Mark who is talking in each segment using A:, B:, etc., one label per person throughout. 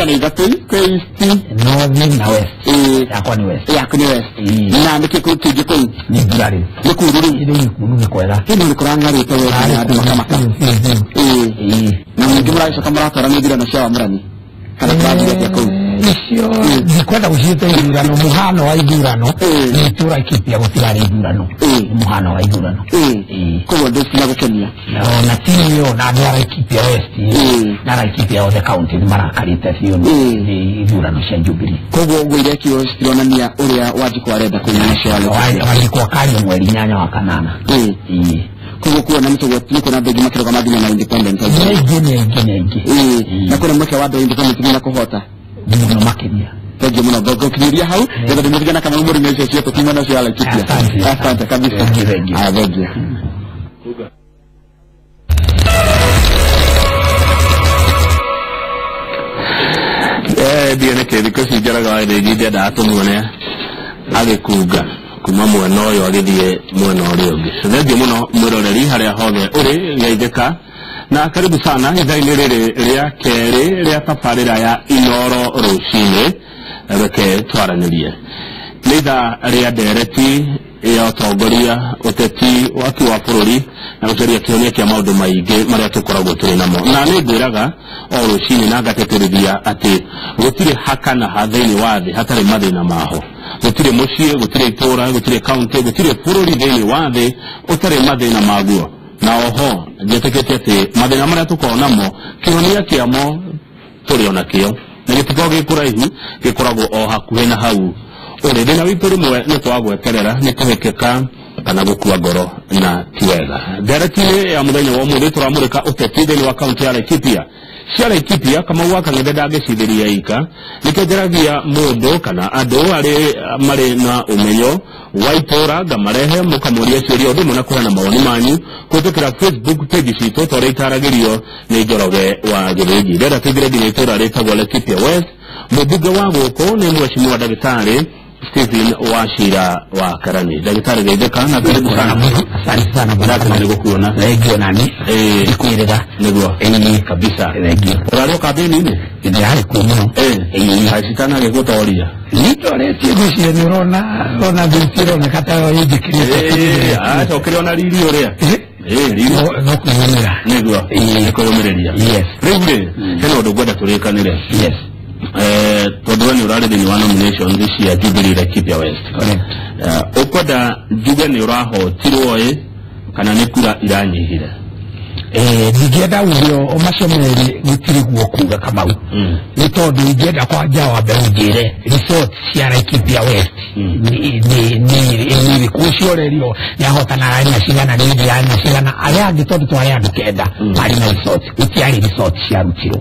A: Ciana ithatũ kwĩ East,
B: North na West. Yakwa nĩ West.
A: Yaku nĩ West. Na nĩkĩ kũu kĩngĩ kũu?
B: Nĩ mbura rĩu.
A: Nĩ kuru rĩu.
B: Rĩu nĩ kuru, nĩ kwega.
A: Ĩno nĩ kũrang'arĩte wega na andũ makamaka. Na ningĩ mũragĩcoka mũratwara nĩ ithurano cia Wamũrani kana kũrathiĩ atĩa kũu?
B: Icio ndikwenda gũciĩta ithurano, mũhano wa ithurano nĩ itũra Laikipia gũtirarĩ ithurano, nĩ mũhano wa ithurano.
A: Koguo ndĩcina gũkenia
B: ona tiyo na andũ a Laikipia West na Laikipia othe county nĩ marakarĩte biũ nĩ ithurano cia Jubilee.
A: Koguo ũguo irekirwo citironania ũrĩa Wanjikũ arenda kũu mũciĩ wa
B: Wanjikũ akario mweri 8 wa kanana.
A: Koguo kuona nĩ kuona andũ aingĩ makĩrũgama nginya na independent.
B: Nĩ aingĩ, nĩ aingĩ, nĩ aingĩ.
A: Na kwĩna mweke wa andũ independent nginya kũhota
B: mũno makĩria.
A: Thank you mũno, ngũkinyĩria hau ngetha ndĩmũtige na Kamau mũrĩmi ũcio cietũ kuma na ũcio wa Laikipia. Asante kabisa. Aya, thank you.
C: Ndiĩ nĩkĩ thikũ ici Njoroge wa Gĩthĩnji ndiendaga tũmuone agĩkunga kuma mwena ũyũ agĩthiĩ mwena ũrĩa ũngĩ. Thengiũ mũno mwĩroreri harĩa hothe ũrĩ, geithĩka na karibu sana ithaa-inĩ rĩrĩ rĩa kerĩ rĩa tabarĩra ya Inoro rũcinĩ. Reke twaranĩrie. Nĩ ithaa rĩa ndereti ya ũtongoria, ũteti, waki wa bũrũri na gũcaria kĩhonia kĩa maũndũ maingĩ marĩa tũkoragwo tũrĩ namo. Na nĩ ngwĩraga o rũcinĩ na ngatetĩrithia atĩ gũtirĩ ha kana ha thĩinĩ wa thĩ hatarĩ mathĩna maho. Gũtirĩ mũciĩ, gũtirĩ itũra, gũtirĩ kaunti, gũtirĩ bũrũri thĩinĩ wa thĩ ũtarĩ mathĩna maguo. Na oho njĩtĩkĩtie atĩ mathĩna marĩa tũkoragwo namo kĩhonia kĩamo tũrĩ ona kĩo na gĩtikoragwo gĩ kũraihu, gĩkoragwo o hakuhĩ na hau ũrĩ. Thĩna witũ rĩmwe nĩ kwaga gweterera, nĩ kũhĩkĩka kana gũkua ngoro na ti wega. Ndereti-inĩ ya mũthenya wa ũmũthĩ tũramũrĩka ũteti thĩinĩ wa kaunti ya Laikipia. Cia Laikipia Kamau wa Kang'ethe ndangĩcithĩria ika, nĩkĩo njaragia mũndũ kana andũ arĩ marĩ na ũmenyo wa itũra ngamarehe mũkamũria ciũria ũndũ ũmwe na kũheana mawoni manyu kũhĩtũkĩra Facebook page citũ ta ũrĩa itaragĩrio nĩ Njoroge wa Gĩthĩnji. Ndĩrenda tũingĩre nginya itũra rĩtagwo Laikipia West. Mũmbunge wa gũkũ nĩ Mheshimiwa Ndagĩtarĩ Stephen Wachira wa Karani. Ndagĩtarĩ geithĩka na karibu sana.
B: Asante sana bwana.
C: Ndakena nĩ gũkuona.
B: Thengiũ nani. Ndikwĩrĩra.
C: Nĩguo. Kabisa.
B: Thengiũ.
C: Ũrarĩ o kambĩni-inĩ?
B: Ndĩrarĩ kuo mũno.
C: Haicitana agĩgũtoria.
B: Nĩndoretie ngwĩciria nĩ ũrona ona thuti ĩroneka ta ĩnjĩkĩrĩte.
C: Acokire ona riri ũrĩa. Riri.
B: No kwĩyumĩra.
C: Nĩguo. Nĩ kwĩyũmĩrĩria.
B: Yes.
C: Rĩu rĩ, hena ũndũ ngwenda tũrĩkanĩre.
B: Yes.
C: Tondũ we nĩ ũrarĩ thĩinĩ wa nominations cia Jubilee Laikipia West.
B: Correct.
C: Ũkwenda njuge nĩ ũrahotirwo ĩ kana nĩ kura iranyihire?
B: Ndingĩenda uge o macio merĩ gũtirĩ guo kuga Kamau. Nĩ tondũ ingĩenda kwanja wambe ũnjĩre resort cia Laikipia West nĩ irĩkũ, ũcio ũrerirwo nĩ ahotanaga na cigana, nĩ ithiaga na cigana, arĩa angĩ tondũ twarĩ andũ 9 marĩ na resort, gũtiarĩ resort ciarutirwo.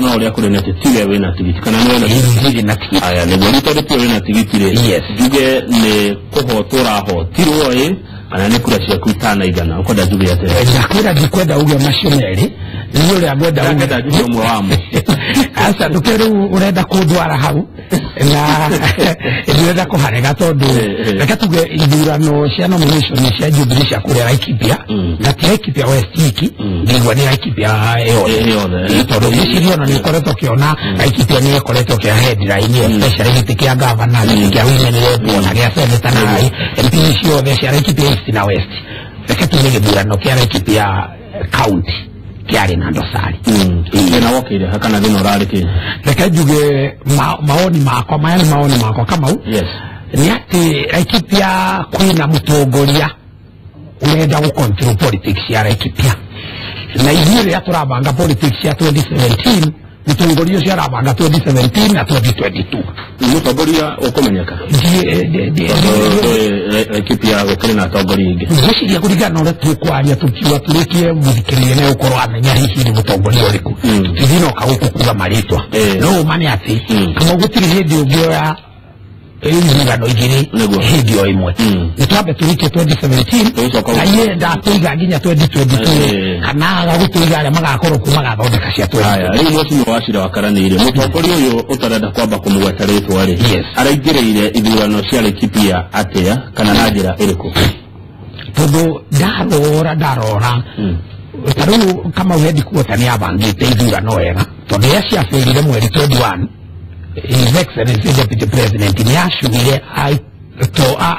C: No ũrĩa kũrĩ nĩ atĩ tiwe wĩna tigiti kana nĩ wĩna
B: tigiti? Ndirĩ na tigiti.
C: Aya, nĩguo nĩ tondũ tiwe wĩna tigiti rĩ.
B: Yes.
C: Njuge nĩ kũhotwo ũrahotirwo ĩ kana nĩ kura ciaku itanaigana, ũkwenda njuge atĩa?
B: Ndakwĩra ndikwenda uge macio merĩ, nĩ ũrĩa ngwenda uge.
C: Ndakenda njuge ũmwe wamo.
B: Aca, ndũke rĩu ũrenda kũndwara hau na ndĩrenda kũharega tondũ reke tuge ithurano cia nomination cia Jubilee cia kũrĩa Laikipia na ti Laikipia West iki, ndĩigua nĩ Laikipia yothe.
C: Yothe.
B: Tondũ ngwĩciria ona nĩ ũkoretwo ũkĩona Laikipia nĩ ĩkoretwo ĩkĩoya headline, especially gĩtĩ kĩa gavana, gĩtĩ kĩa women rep ona gĩa senator na MP ciothe cia Laikipia East na West. Reke tuge gĩthurano kĩa Laikipia county kĩarĩ na dosari.
C: Thĩna wokĩire ha kana thĩna ũrarĩ kĩ?
B: Reke njuge maoni makwa, maya nĩ maoni makwa Kamau.
C: Yes.
B: Nĩ atĩ Laikipia kwĩna mũtongoria ũrenda gũ control politics ya Laikipia. Na ithuĩ rĩrĩa tũrabanga politics ya 2017, mũtongoria ũcio arabanga 2017 na 2022.
C: Mũtongoria ũkũmenyeka? Laikipia gũkĩrĩ na atongoria aingĩ.
B: Ngwĩciria kũringana na ũrĩa tũkwaria tũkiuga tũrĩkie mũthikĩrĩria nĩ gũkorwo amenya hihi nĩ mũtongoria ũrĩkũ. Tũtithinoka gũkũ kuga marĩtwa. No ũma nĩ atĩ Kamau gũtirĩ hĩndĩ ũngĩoya ithurano igĩrĩ hĩndĩ o ĩmwe. Nĩ twambe tũrĩkie 2017 na iye ndatũiga nginya 2022 kana aga gũtũiga arĩa magakorwo kuo magathondeka cia 2022.
C: Rĩu Mheshimiwa Wachira wa Karani rĩ, mũtongoria ũyũ ũtarenda kwamba kũmũgweta rĩtwa rĩ, araingĩrĩire ithurano cia Laikipia atĩa kana na njĩra ĩrĩkũ?
B: Tondũ ndarora ta rĩu Kamau headquarter nĩ abangĩte ithurano wega. Tondũ rĩrĩa ciabĩrire mweri 21, His Excellency Deputy President nĩ acugire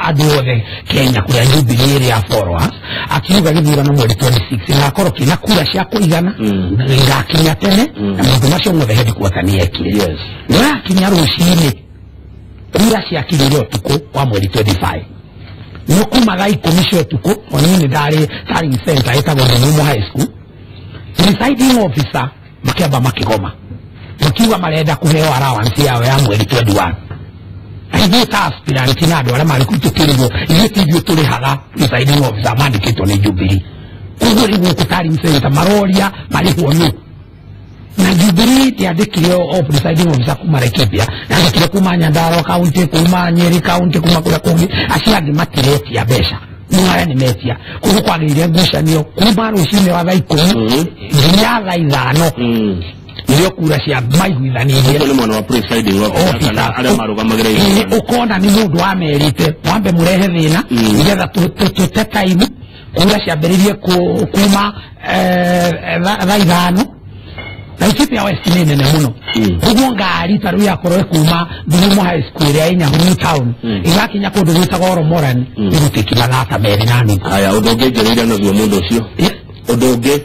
B: andũ othe Kenya kũrĩa Jubilee ĩrĩa followers akiuga gĩthurano mweri 26 gĩgakorwo kĩna kura cia kũigana, gĩgakinya tene, na maũndũ macio mothe headquarter nĩ yekire. No yakinya rũcinĩ kura ciakinyire ũtukũ wa mweri 25. No kuma thaa 10 cia ũtukũ ona niĩ ndarĩ tallying center ĩtagwo Ndurumo High School, presiding officer makĩamba makĩgoma makiuga marenda kũheo allowance yao ya mweri 21. Ithuĩ ta aspirant na andũ arĩa marĩ kũu tũkĩrigwo ithuĩ ti ithuĩ tũrĩhaga presiding officer mandĩkĩtwo nĩ Jubilee. Koguo rĩu gũkũ tallying center maroria marĩhwo nũ? Na Jubilee ndĩandĩkire o presiding officer kuma Laikipia, yandĩkire kuma Nyandarua county, kuma Nyeri county, kuma kũrĩa kũngĩ. Acio angĩ matiretia mbeca, no arĩa nĩ metia. Koguo kwagĩrĩire ngucanio kuma rũcinĩ wa thaa 10 nginya thaa 5 nĩrĩo kura cia maiguithanirie.
C: Ũguo nĩ mwena wa presiding officer kana arĩa marũgamagĩrĩra ithurano.
B: Ũkona nĩ mũndũ wamerĩte mwambe mũrehe thĩna nĩgetha tũte time. Kura ciambĩrĩrie kuma thaa 5. Laikipia West nĩ nene mũno, koguo ngari ta rĩu yakorwo ĩkuma Ndurumo High School ĩrĩa ĩ Nyahururu town ĩgakinya kũndũ gwĩtagwo Oromoran ĩgũtĩki mathaa ta 2.5.
C: Haya, ũndũ ũngĩ ngereire naguo mũndũ ũcio, ũndũ ũngĩ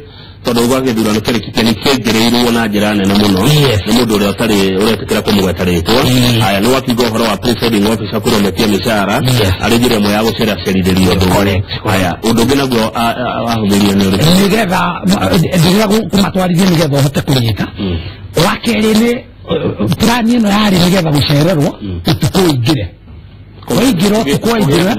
C: tondũ gwa gĩthurano kĩa Laikipia nĩ kĩongereirwo na njĩra nene mũno nĩ mũndũ ũrĩa ũtarĩ ũretĩkĩra kũmũgweta rĩtwa. Haya, nĩ wakiuga ũhoro wa presiding officer kũrometia mĩcara arĩ njĩra ĩmwe ya gũceracerithĩria ũndũ ũyũ. Haya, ũndũ ũngĩ naguo wahũthĩrire nĩ ũrĩkũ?
B: Nĩgetha ndĩrenda kũmatwarithia nĩgetha ũhote kũnyita. Wa kerĩ nĩ plani ĩno yarĩ nĩgetha gũcererwo ũtukũ ũingĩre, waingĩra ũtukũ waingĩra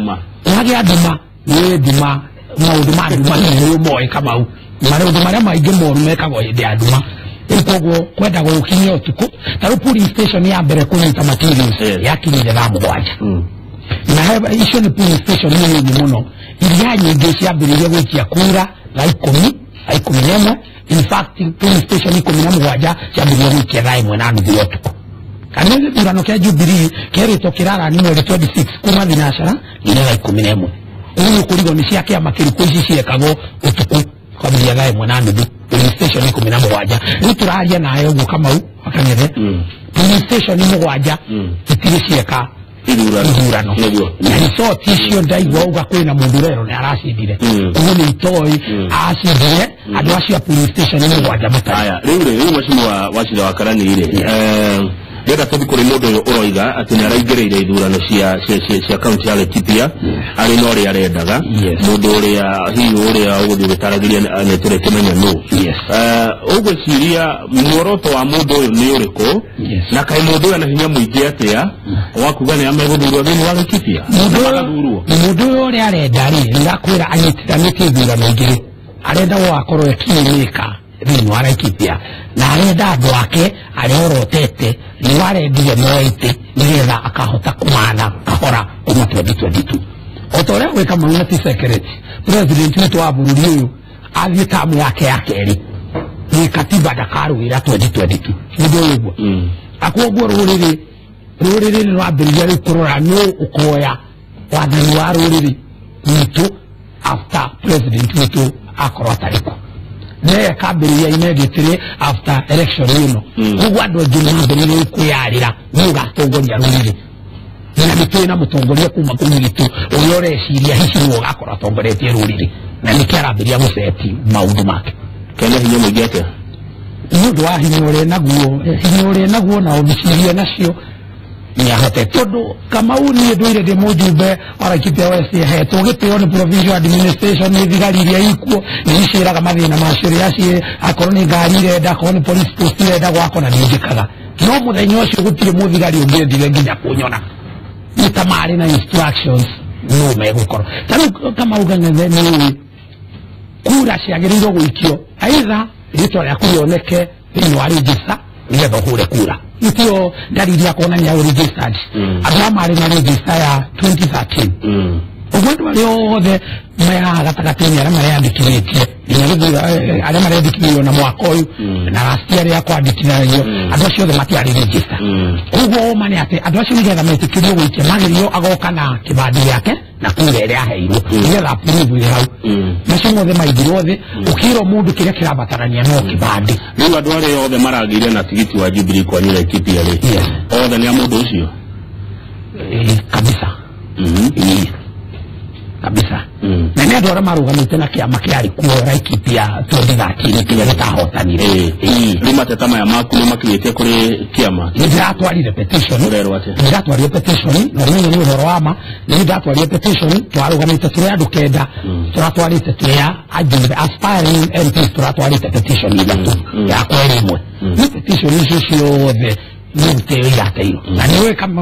B: wagĩa nduma, nĩ nduma, maũndũ ma nduma nĩ moĩ Kamau, maũndũ marĩa maingĩ moru mekagwo hĩndĩ ya nduma. Rĩu koguo kwendagwo gũkinyia ũtukũ. Ta rĩu polling station ya mbere kũnyita materials yakinyire thaa 7, na icio nĩ polling station nini mũno, iria nyingĩ ciambĩrĩirie gũikia kura thaa 10, thaa 11. In fact polling station 17 ciambĩrĩirie gũikia thaa 1:30 ya ũtukũ. Kana gĩthurano kĩa Jubilee kĩerĩtwo kĩrarani mweri 26 kuma thinacara nginya thaa 11. Ũguo kũrigwo nĩ cia kĩama kĩrĩkũ ici ciekagwo ũtukũ kwambĩrĩria thaa 1:30, polling station 17. Rĩu tũraria nawe ũguo Kamau Wakang'ethe, polling station 7 itirĩ cieka ithurano, na resort icio ndaigua uga kwĩna mũndũ ũrerwo nĩ aracindire, ũguo nĩ itoĩ acindire andũ acio a polling station 7 matarĩ.
C: Haya, rĩu rĩ, rĩu mheshimiwa Wachira wa Karani rĩ, ndĩrenda tũthiĩ kũrĩ mũndũ ũyũ ũroiga atĩ nĩ araingĩrĩire ithurano cia kaunti ya Laikipia arĩ na ũrĩa arendaga, mũndũ ũrĩa hihi ũrĩa ũgũthiĩ gũtaragĩria nĩ tũrĩkĩmenya nũ. Ũgwĩciria muoroto wa mũndũ ũyũ nĩ ũrĩkũ, na kaĩ mũndũ ũyũ ena hinya mũingĩ atĩa wa kuga nĩ amegũthurwo thĩinĩ wa Laikipia?
B: Mũndũ ũyũ ũrĩa arenda rĩ, ndakwĩra anyitithanĩtie ithurano igĩrĩ, arenda wo akorwo ekiumĩka thĩinĩ wa Laikipia, na arenda andũ ake arĩa orotete nĩ arendire moete nĩgetha akahota kũmana kahora kuma 2022. O ta ũrĩa gwĩka Kamau na ti secretary president witũ wa bũrũri ũyũ athiĩ tamu yake ya kerĩ nĩ katiba ndakarũĩra 2022 nĩndĩ ũguo. Akoguo rũrĩrĩ nĩ rwambĩrĩria rĩu kũrora nũ ũkoya wathani wa rũrĩrĩ witũ after president witũ akorwo atarĩ kuo. Nĩ akambĩrĩria immediately after election ĩno. Koguo andũ aingĩ nĩ mambĩrĩirie kwĩyarĩra nĩ ũgatongoria rũrĩrĩ, na nĩ twĩna mũtongoria kuma kũu gwitũ ũrĩa ũreciria hihi nĩwe ũgakorwo atongoretie rũrĩrĩ, na nĩkĩo arambĩrĩria gũceti maũndũ make.
C: Kena hinya mũingĩ atĩa?
B: Nĩ ũndũ wa hinya ũrĩa naguo, hinya ũrĩa naguo na obici iria nacio nĩ ahote, tondũ Kamau niĩ ndũire ndĩ mũjumbe wa Laikipia West, hetwo gĩtĩo nĩ provincial administration, nĩ thigari iria ikuo nĩ icĩraga mathĩna macio rĩrĩa ciĩ, akorwo nĩ ngari irenda, akorwo nĩ police post irenda gwakwo, na nĩ njĩkaga. No mũthenya ũcio gũtirĩ mũthigari ũngĩendire nginya kũnyona, nĩ ta marĩ na instructions no megũkorwo. Ta rĩu Kamau Kang'ethe nĩ ũĩ kura ciagĩrĩirwo gũikio aitha rĩtwa rĩaku rĩoneke thĩinĩ wa register nĩgetha ũhũre kura, itio ndariri ya kuonania ũrĩ registered. Andũ aya marĩ na register ya 2013 Koguo andũ arĩa othe me haha gatagatĩ-inĩ arĩa mareyandĩkithĩtie nginya gĩthura arĩa mareyandĩkithirio na mwaka ũyũ na last year rĩa kwandĩkithagio andũ acio othe matiarĩ register. Koguo ũma nĩ atĩ andũ acio nĩgetha metĩkĩrio gũikia magĩrĩirwo agoka na kĩbandĩ gĩake na kura ĩrĩa aheirwo nĩgetha approve ĩ hau. Macio mothe maigirwo thĩ ũkĩrwo mũndũ kĩrĩa kĩrabatarania no kĩbandĩ.
C: Rĩu andũ arĩa othe maragĩire na tigiti wa Jubilee kwanyu Laikipia rĩ, othe nĩ a mũndũ ũcio?
B: Kabisa. Kabisa. Na nĩ andũ arĩa marũgamĩte na kĩama kĩarĩ kuo Laikipia 2013 kĩrĩa gĩtahotanire.
C: Rĩu mateta maya maku nĩ makinyĩte kũrĩ kĩama?
B: Nĩ ndĩratwarire petition.
C: Ũrerwo atĩa?
B: Nĩ ndatwarire petition na ũmenye nĩ ũhoro wa ma. Nĩ ndatwarire petition twarũgamĩte tũrĩ andũ 9 tũratwarĩte tũrĩ ajumbe aspiring MPs tũratwarĩte petition 3 ya kweri ĩmwe. Nĩ petition icio ciothe nĩ irateirwo na nĩ ũĩ kama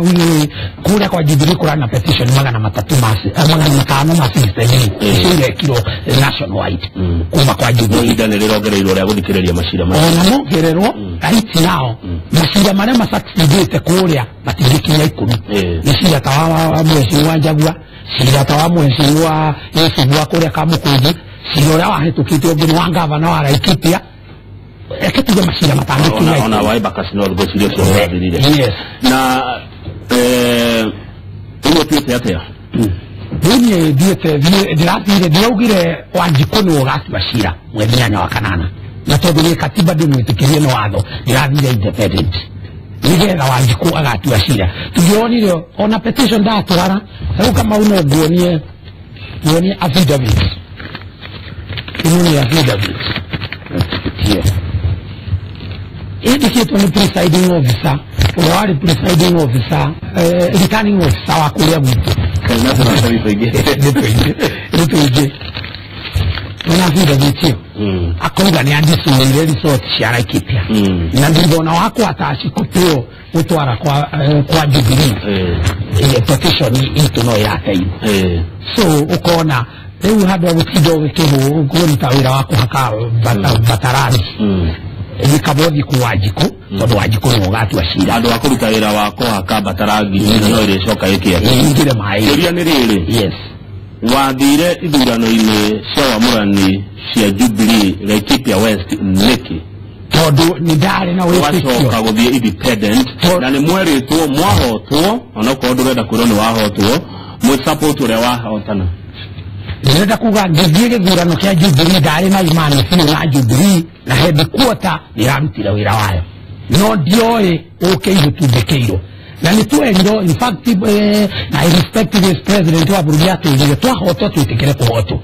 B: kũrĩa kwa Jubilee kũrarĩ na petition 300 500 ma system icio irekirwo nationwide kuma kwa Jubilee.
C: Ihinda nĩ rĩrongereirwo rĩa gũthikĩrĩria macira macio.
B: Ona mongererwo right now macira marĩa masucceedĩte kũrĩa matingĩkinya 10. Nĩ cira ta wa mheshimiwa Njagua, cira ta wa mheshimiwa Yusufu wa kũrĩa Kamũkũnji, cira ũrĩa wahĩtũkĩte ũngĩ nĩ wa ngavana wa Laikipia. Ekĩtuge macira matangĩkinya
C: ona wa Embakasi North ngwĩciria ũcio ũrathirire.
B: Yes.
C: Na ũguo ũtuĩte atĩa?
B: Rĩu niĩ thiĩte ndĩrathire ndĩraugire Wanjikũ nĩwe ũgatua cira mweri 8 wa kanana na tondũ gĩ katiba ndĩmwĩtĩkĩrie nĩ watho ndĩrathire independent nĩgetha Wanjikũ agatua cira. Tũngĩonire ona petition ndatwara rĩu Kamau no nguonie affidavit. Ĩno nĩ affidavit. Yes. Yandĩkĩtwo nĩ presiding officer ũrĩa warĩ presiding officer returning officer wa kũrĩa gwitũ. Nĩ tũingĩ na affidavit ĩyo akauga nĩ andicũire resort cia Laikipia na thutha ona wa kũ-attach copy ĩyo gũtwara kwa Jubilee petition itũ no ĩrateirwo. So ũkona rĩu handũ ha gũtinda ũgĩkĩhũ kũruta wĩra wa kũhaka batarani nĩ kaba ũthiĩ kwĩ Wanjikũ tondũ Wanjikũ nĩwe ũgatua cira.
C: Handũ ha kũruta wĩra wa kũhaka batarangi no ĩrĩcoka ĩkĩ atĩa?
B: Ĩingĩre maĩ.
C: Kĩũria nĩ rĩrĩ.
B: Yes.
C: Wathire ithurano-inĩ cia wamũrani cia Jubilee Laikipia West nĩkĩ?
B: Tondũ nĩ ndarĩ na wĩtĩkio.
C: Wacoka gũthiĩ independent na nĩ mwerĩtwo mwahotwo onokorwo ndũrenda kwĩrwo nĩ wahotwo mwĩ support ũrĩa wahotana.
B: Ndĩrenda kuga ngĩthiĩ gĩthurano kĩa Jubilee ndarĩ na imani biũ na Jubilee na headquarter nĩrarutire wĩra wayo no ndioĩ ũke ihũtumbĩkĩirwo na nĩ twerirwo in fact na I respect this president wa bũrũri atwĩrire twahotwo twĩtĩkĩre kũhotwo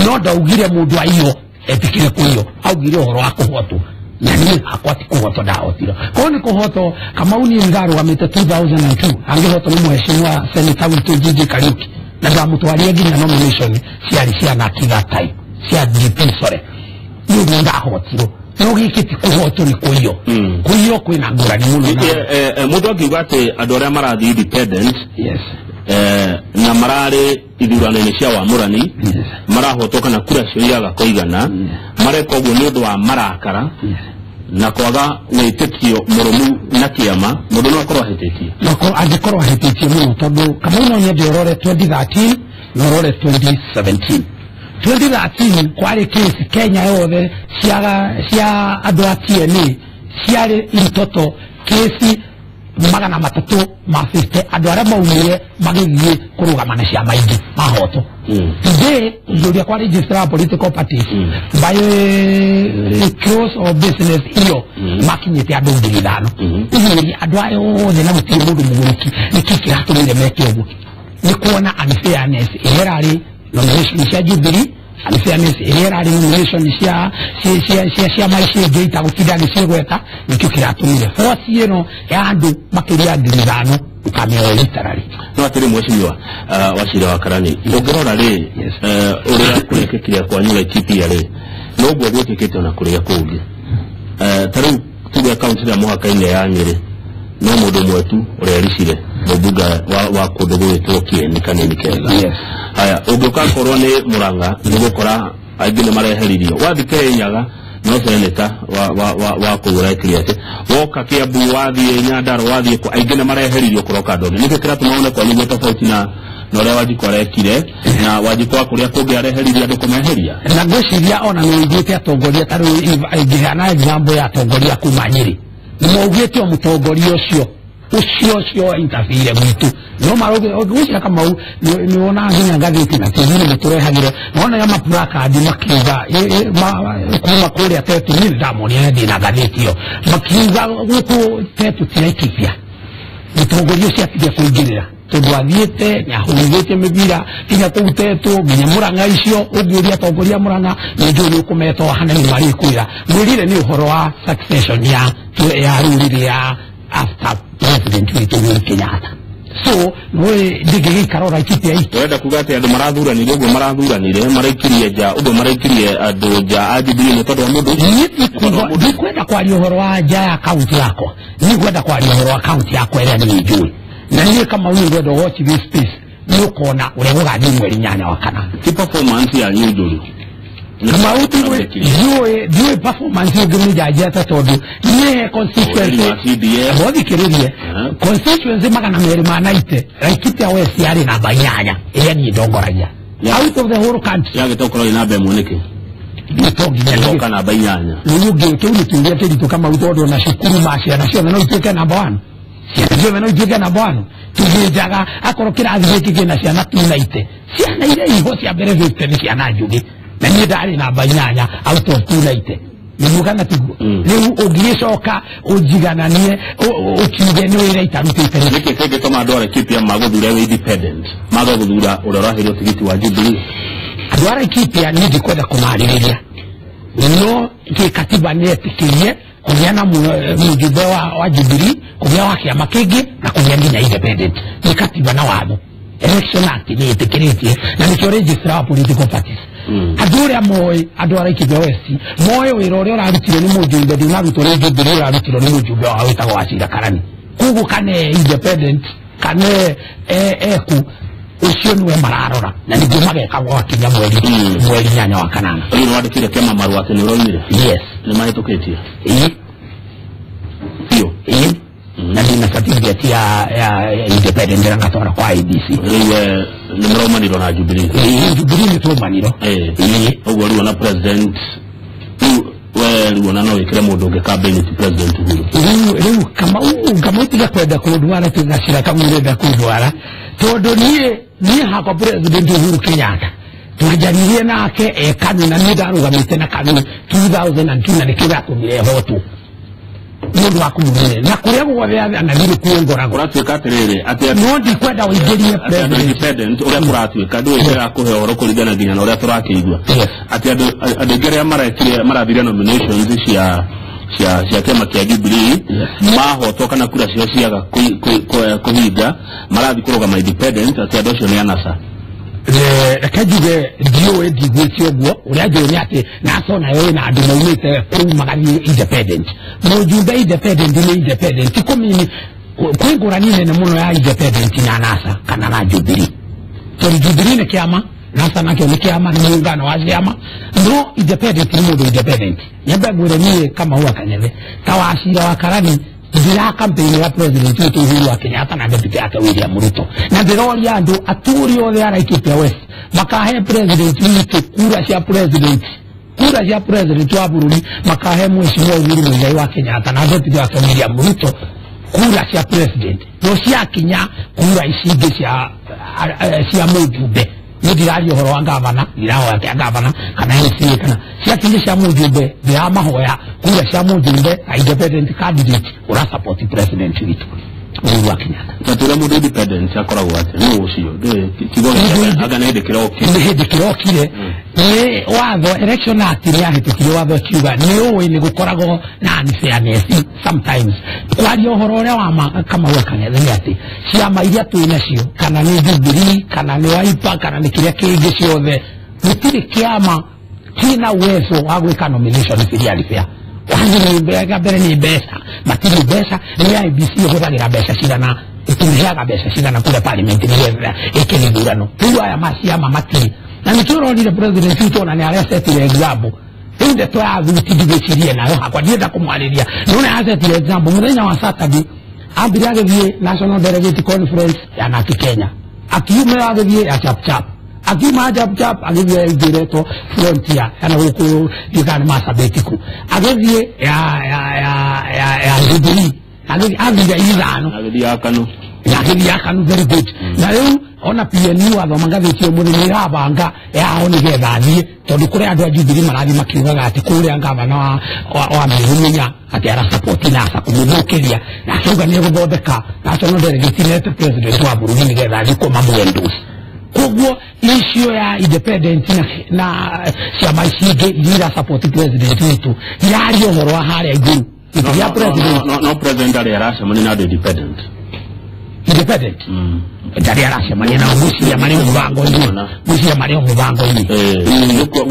B: no ndaugire mũndũ aiywo etĩkĩre kũiywo augire ũhoro wa kũhotwo na niĩ hakwa ti kũhotwo ndahotire korwo nĩ kũhotwo Kamau niĩ nĩndarũgamĩte 2002 angĩhotwo nĩ mheshimiwa senator witũ JJ Kariuki na ndamũtwarire nginya nomination ciarĩ cia Naki that time cia DP sorry niĩ nĩ ndahotirwo no gĩkĩ ti kũhotwo nĩ kũiywo kũiywo kwĩna ngũrani mũno.
C: Mũndũ angiuga atĩ andũ arĩa marathiĩ independent
B: yes
C: na mararĩ ithurano-inĩ cia wamũrani marahotwo kana kura cio iraga kũigana mareka ũguo nĩ ũndũ wa marakara na kwaga wĩtĩkio mũrũmu na kĩama mũndũ no akorwo ahĩtĩtie.
B: No angĩkorwo ahĩtĩtie mũno tondũ Kamau no nyende ũrore 2013 na ũrore 2017. 2013 kwarĩ case Kenya yothe cia andũ a TNA ciarĩ in total case 350 andũ arĩa maumire magĩthiĩ kũrũgama na ciama ingĩ mahotwo. Today ũngĩũria kwa registrar of political parties by close of business iyo makinyĩte andũ 5,000. Ũguo andũ aya othe na gũtirĩ mũndũ mũgũrũki nĩkĩ kĩratũmire meke ũguo? Nĩ kuona unfairness ĩrĩa ĩrarĩ nomination cia Jubilee, unfairness ĩrĩa ĩrarĩ nomination cia ciama icio ingĩ itagũtinda ngĩcigweta nĩkĩo kĩratũmire force ĩno ya andũ makĩria 5,000 ũkamĩoya literally.
C: No atĩrĩ mheshimiwa Wachira wa Karani ũngĩrora rĩ ũrĩa kũrekĩkire kwanyu Laikipia rĩ noguo gwĩkĩkĩte ona kũrĩa kũngĩ. Ta rĩu tuge kaunti ya mũhaka-inĩ ya Nyĩrĩ no mũndũ ũmwe tu ũrĩa ericire mũmbunge wa kũndũ gũgĩtwo Kĩeni kanini kega. Haya ũngĩũka korwo nĩ Mũrang'a nĩ gũkora aingĩ nĩ mareheririo wathiĩ Kĩrĩnyaga no seneta wa kũu ũrekire atĩ woka Kĩambu wathiĩ Nyandarua wathiĩ kũ aingĩ nĩ mareheririo kũroka andũ angĩ. Nĩkĩ kĩratũma wone kwanyu gwĩ tofauti na na ũrĩa Wanjikũ arekire na Wanjikũ wa kũrĩa kũngĩ areheririe andũ kũmeheria.
B: Na ngwĩciria ona nĩ ũiguĩte atongoria ta rĩu ingĩheana example ya atongoria kuma Nyĩrĩ, nĩ maugĩte o mũtongoria ũcio ũcio interfere gwitũ no marauge Kamau nĩ wonaga nginya ngathĩti na TV nĩ tũrehagĩrwo nona ya maplakadi makiuga kuma kũrĩa Tetu, niĩ ndamonire ndĩ na ngathĩti ĩyo makiuga gũkũ Tetu ti Laikipia mũtongoria ũcio atige kũingĩrĩra tondũ athiĩte nĩahũrithĩtie mĩbira nginya kũu Tetu nginya Mũrang'a icio ũngĩũria atongoria Mũrang'a nĩ njũĩ nĩ ũkũmeta hana nĩ marĩkwĩra mwĩrire nĩ ũhoro wa succession ya rũrĩrĩ ya after president witũ Uhuru Kenyatta. So nĩ ndingĩgĩikara Laikipia iki.
C: Ũrenda kuga atĩ andũ marathuranire ũguo marathuranire maraikirie nja ũguo maraikirie andũ nja a Jubilee nĩ tondũ wa mũndũ ũcio?
B: Ndikwenda kwaria ũhoro wa nja ya kaunti yakwa, nĩngwenda kwaria ũhoro wa kaunti yakwa ĩrĩa niĩ njũĩ, na niĩ Kamau nĩngwenda watch this space nĩ ũkona ũrĩa gũgathiĩ mweri 8 wa kana.
C: Ti performance yanyu njũru.
B: Kamau ndiũĩ performance ũngĩmĩnjanjia ta tondũ niĩ constituency ũthikĩrĩrie constituency 290 Laikipia West yarĩ namba 8 ĩrĩa niĩ ndongoragia out of the whole country.
C: Yagĩte gũkorwo ĩ namba 1 nĩkĩ? Nĩtoka namba 8.
B: Rĩu ũngĩ kĩu nĩ kĩũria kĩritũ Kamau tondũ ona cukuru ma ciana ciothe no ituĩke namba 1, ciana ciothe no ituĩke namba 1 tũthĩnjaga akorwo kĩrathi gĩkĩ kĩna ciana 290 ciana iria iho cia mbere 50 nĩ ciana njũgĩ na niĩ ndarĩ namba 8 out of 290 nĩguo kana tiguo? Rĩu ũngĩgĩcoka ũnjigananie ũkiuge nĩ wĩra itarutĩte.
C: Nĩkĩ kĩngĩtũma andũ a Laikipia magũthure wĩ independent maga gũthura ũrĩa ũraheirwo tigiti wa Jubilee?
B: Andũ a Laikipia niĩ ndikwenda kũmarĩrĩria no kĩkatiba nĩ etĩkĩrie kũgĩa na mũjumbe wa Jubilee, kũgĩa wa kĩama kĩngĩ na kũgĩa nginya independent. Nĩ katiba na watho Election Act nĩ ĩtĩkĩrĩtie na nĩkĩo registrar wa political parties. Andũ ũrĩa moĩ andũ a Laikipia West moĩ wĩra ũrĩa ũrarutirwo nĩ mũjumbe ndũnarutwo nĩ Jubilee, ũrarutirwo nĩ mũjumbe wao wĩtagwo Wachira Karani. Koguo kana independent kana eku ũcio nĩwe mararora na nĩguo mageka gwakinya mweri 8 wa kanana.
C: Rĩu nĩwandĩkire kĩama marũa atĩ nĩ ũroimire?
B: Yes.
C: Nĩ mahĩtũkĩtie?
B: Ĩĩ.
C: Biũ?
B: Ĩĩ. Na ndĩna certificate ya independent ndĩra ngatwara kwa IEBC.
C: Rĩu nĩ mũraumanirwo na Jubilee?
B: Ĩĩ, Jubilee nĩ twaumanirwo.
C: Ĩĩ. Ũguo rĩu ona president rĩu we rĩu ona no wĩkĩre mũndũ ũngĩ campaign ti president Uhuru.
B: Rĩu Kamau tiga kwenda kũndwara tũgacira Kamau ũrenda kũndwara tondũ niĩ hakwa president Uhuru Kenyatta twanjaririe nake e KANU na niĩ ndarũgamĩte na KANU 2002 na nĩkĩo gĩatũmire hotwo nĩ ũndũ wa kũmũrũmĩrĩra na kũrĩa guothe anathire kuo ngoragwo.
C: Kũratuĩka atĩrĩrĩ atĩ
B: no ndikwenda ũingĩrie
C: president independent ũrĩa kũratuĩka ndũĩ ndĩrakũhe ũhoro kũringana nginya na ũrĩa tũrakĩigua atĩ andũ aingĩ arĩa marekire marathire nominations cia kĩama kĩa Jubilee mahotwo kana kura ciao ciaga kũhinga marathiĩ kũrũgama independent atĩ andũ acio nĩ anasa.
B: Reke njuge ndiũĩ ndiguĩte ũguo ũrĩa njũĩ nĩ atĩ NASA nayo ĩna andũ maumĩte kũu magathiĩ independent. Mũjumbe independent nĩ independent ti kũmini kwĩ ngũrani nene mũno ya independent na NASA kana na Jubilee tondũ Jubilee nĩ kĩama, NASA nakĩo nĩ kĩama, nĩ mũngano wa ciama, no independent nĩ mũndũ independent. Nyambe ngwĩre niĩ Kamau wa Kang'ethe ta Wachira wa Karani ndĩra campaign ya president witũ Uhuru wa Kenyatta na deputy yake William Ruto na ndĩroria andũ atũri othe a Laikipia West makahe president witũ kura cia president wa bũrũri makahe mheshimiwa Uhuru Muigai wa Kenyatta na deputy yake William Ruto kura cia president no ciakinya kura ici ingĩ cia mũjumbe. Nĩ ndĩraria ũhoro wa gavana, ndĩrahoya kĩa gavana kana MCA kana ciakinya cia mũjumbe ndĩramahoya kura cia mũjumbe na independent candidate ũra support president witũ Uhuru wa Kenyatta.
C: Na tũrĩa mũndũ independent akoragwo atĩ nĩ ũcio ndũĩ kiugo anga nĩ hĩndĩ kĩrokire.
B: Nĩ hĩndĩ kĩrokire nĩ watho Election Act nĩ yahĩtũkire watho kiuga nĩ ũĩ nĩ gũkoragwo na unfairness sometimes. Kwaria ũhoro ũrĩa wa Kamau wa Kang'ethe nĩ atĩ ciama iria twĩ nacio kana nĩ Jubilee kana nĩ Wiper kana nĩ kĩrĩa kĩngĩ ciothe gũtirĩ kĩama kĩna uwezo wa gwĩka nomination iria fair. Wangi mbere nĩ mbeca matirĩ mbeca nĩ IEBC ĩhũthagĩra mbeca cigana ĩtũheaga mbeca cigana kũrĩa parliament nĩgetha ĩke gĩthurano. Rĩu aya ma ciama matirĩ na nĩkĩo ũronire president witũ ona nĩ arecetire example rĩu ndeto ya thuti ndigĩcirie nayo hakwa ndienda kũmwarĩria no nĩ arecetire example mũthenya wa Saturday ambire agĩthiĩ National Delegate Conference ya NARC Kenya Akiuma agĩthiĩ ya chap chap. Akiuma chap chap agĩthiĩ ĩngĩ Frontier kana gũkũ ndiũĩ Marsabit kũ. Agĩthiĩ ya Jubilee. Agĩthiĩ ithano.
C: Agĩthiĩ ya KANU.
B: Agĩthiĩ ya KANU, very good. Na rĩu ona PNU athoma ngathĩti ũmũthĩ nĩ ĩrabanga yao nĩgetha athiĩ tondũ kũrĩ andũ a Jubilee marathiĩ makiugaga atĩ kũrĩa ngavana wa Meru Munya atĩ arasupport NASA kũmũthũkĩria na akiuga nĩ egũthondeka national delegate nete president wa bũrũri nĩgetha athiĩ kũmamũendorse. Koguo issue ya independent na ciama ici ingĩ iria irasupport president witũ iraria ũhoro wa harĩa igũrũ.
C: No president arĩa aracemania na andũ independent.
B: Independent? Ndarĩ aracemania nao, ngwĩciria marĩ mũbango-inĩ. Ngwĩciria marĩ mũbango-inĩ.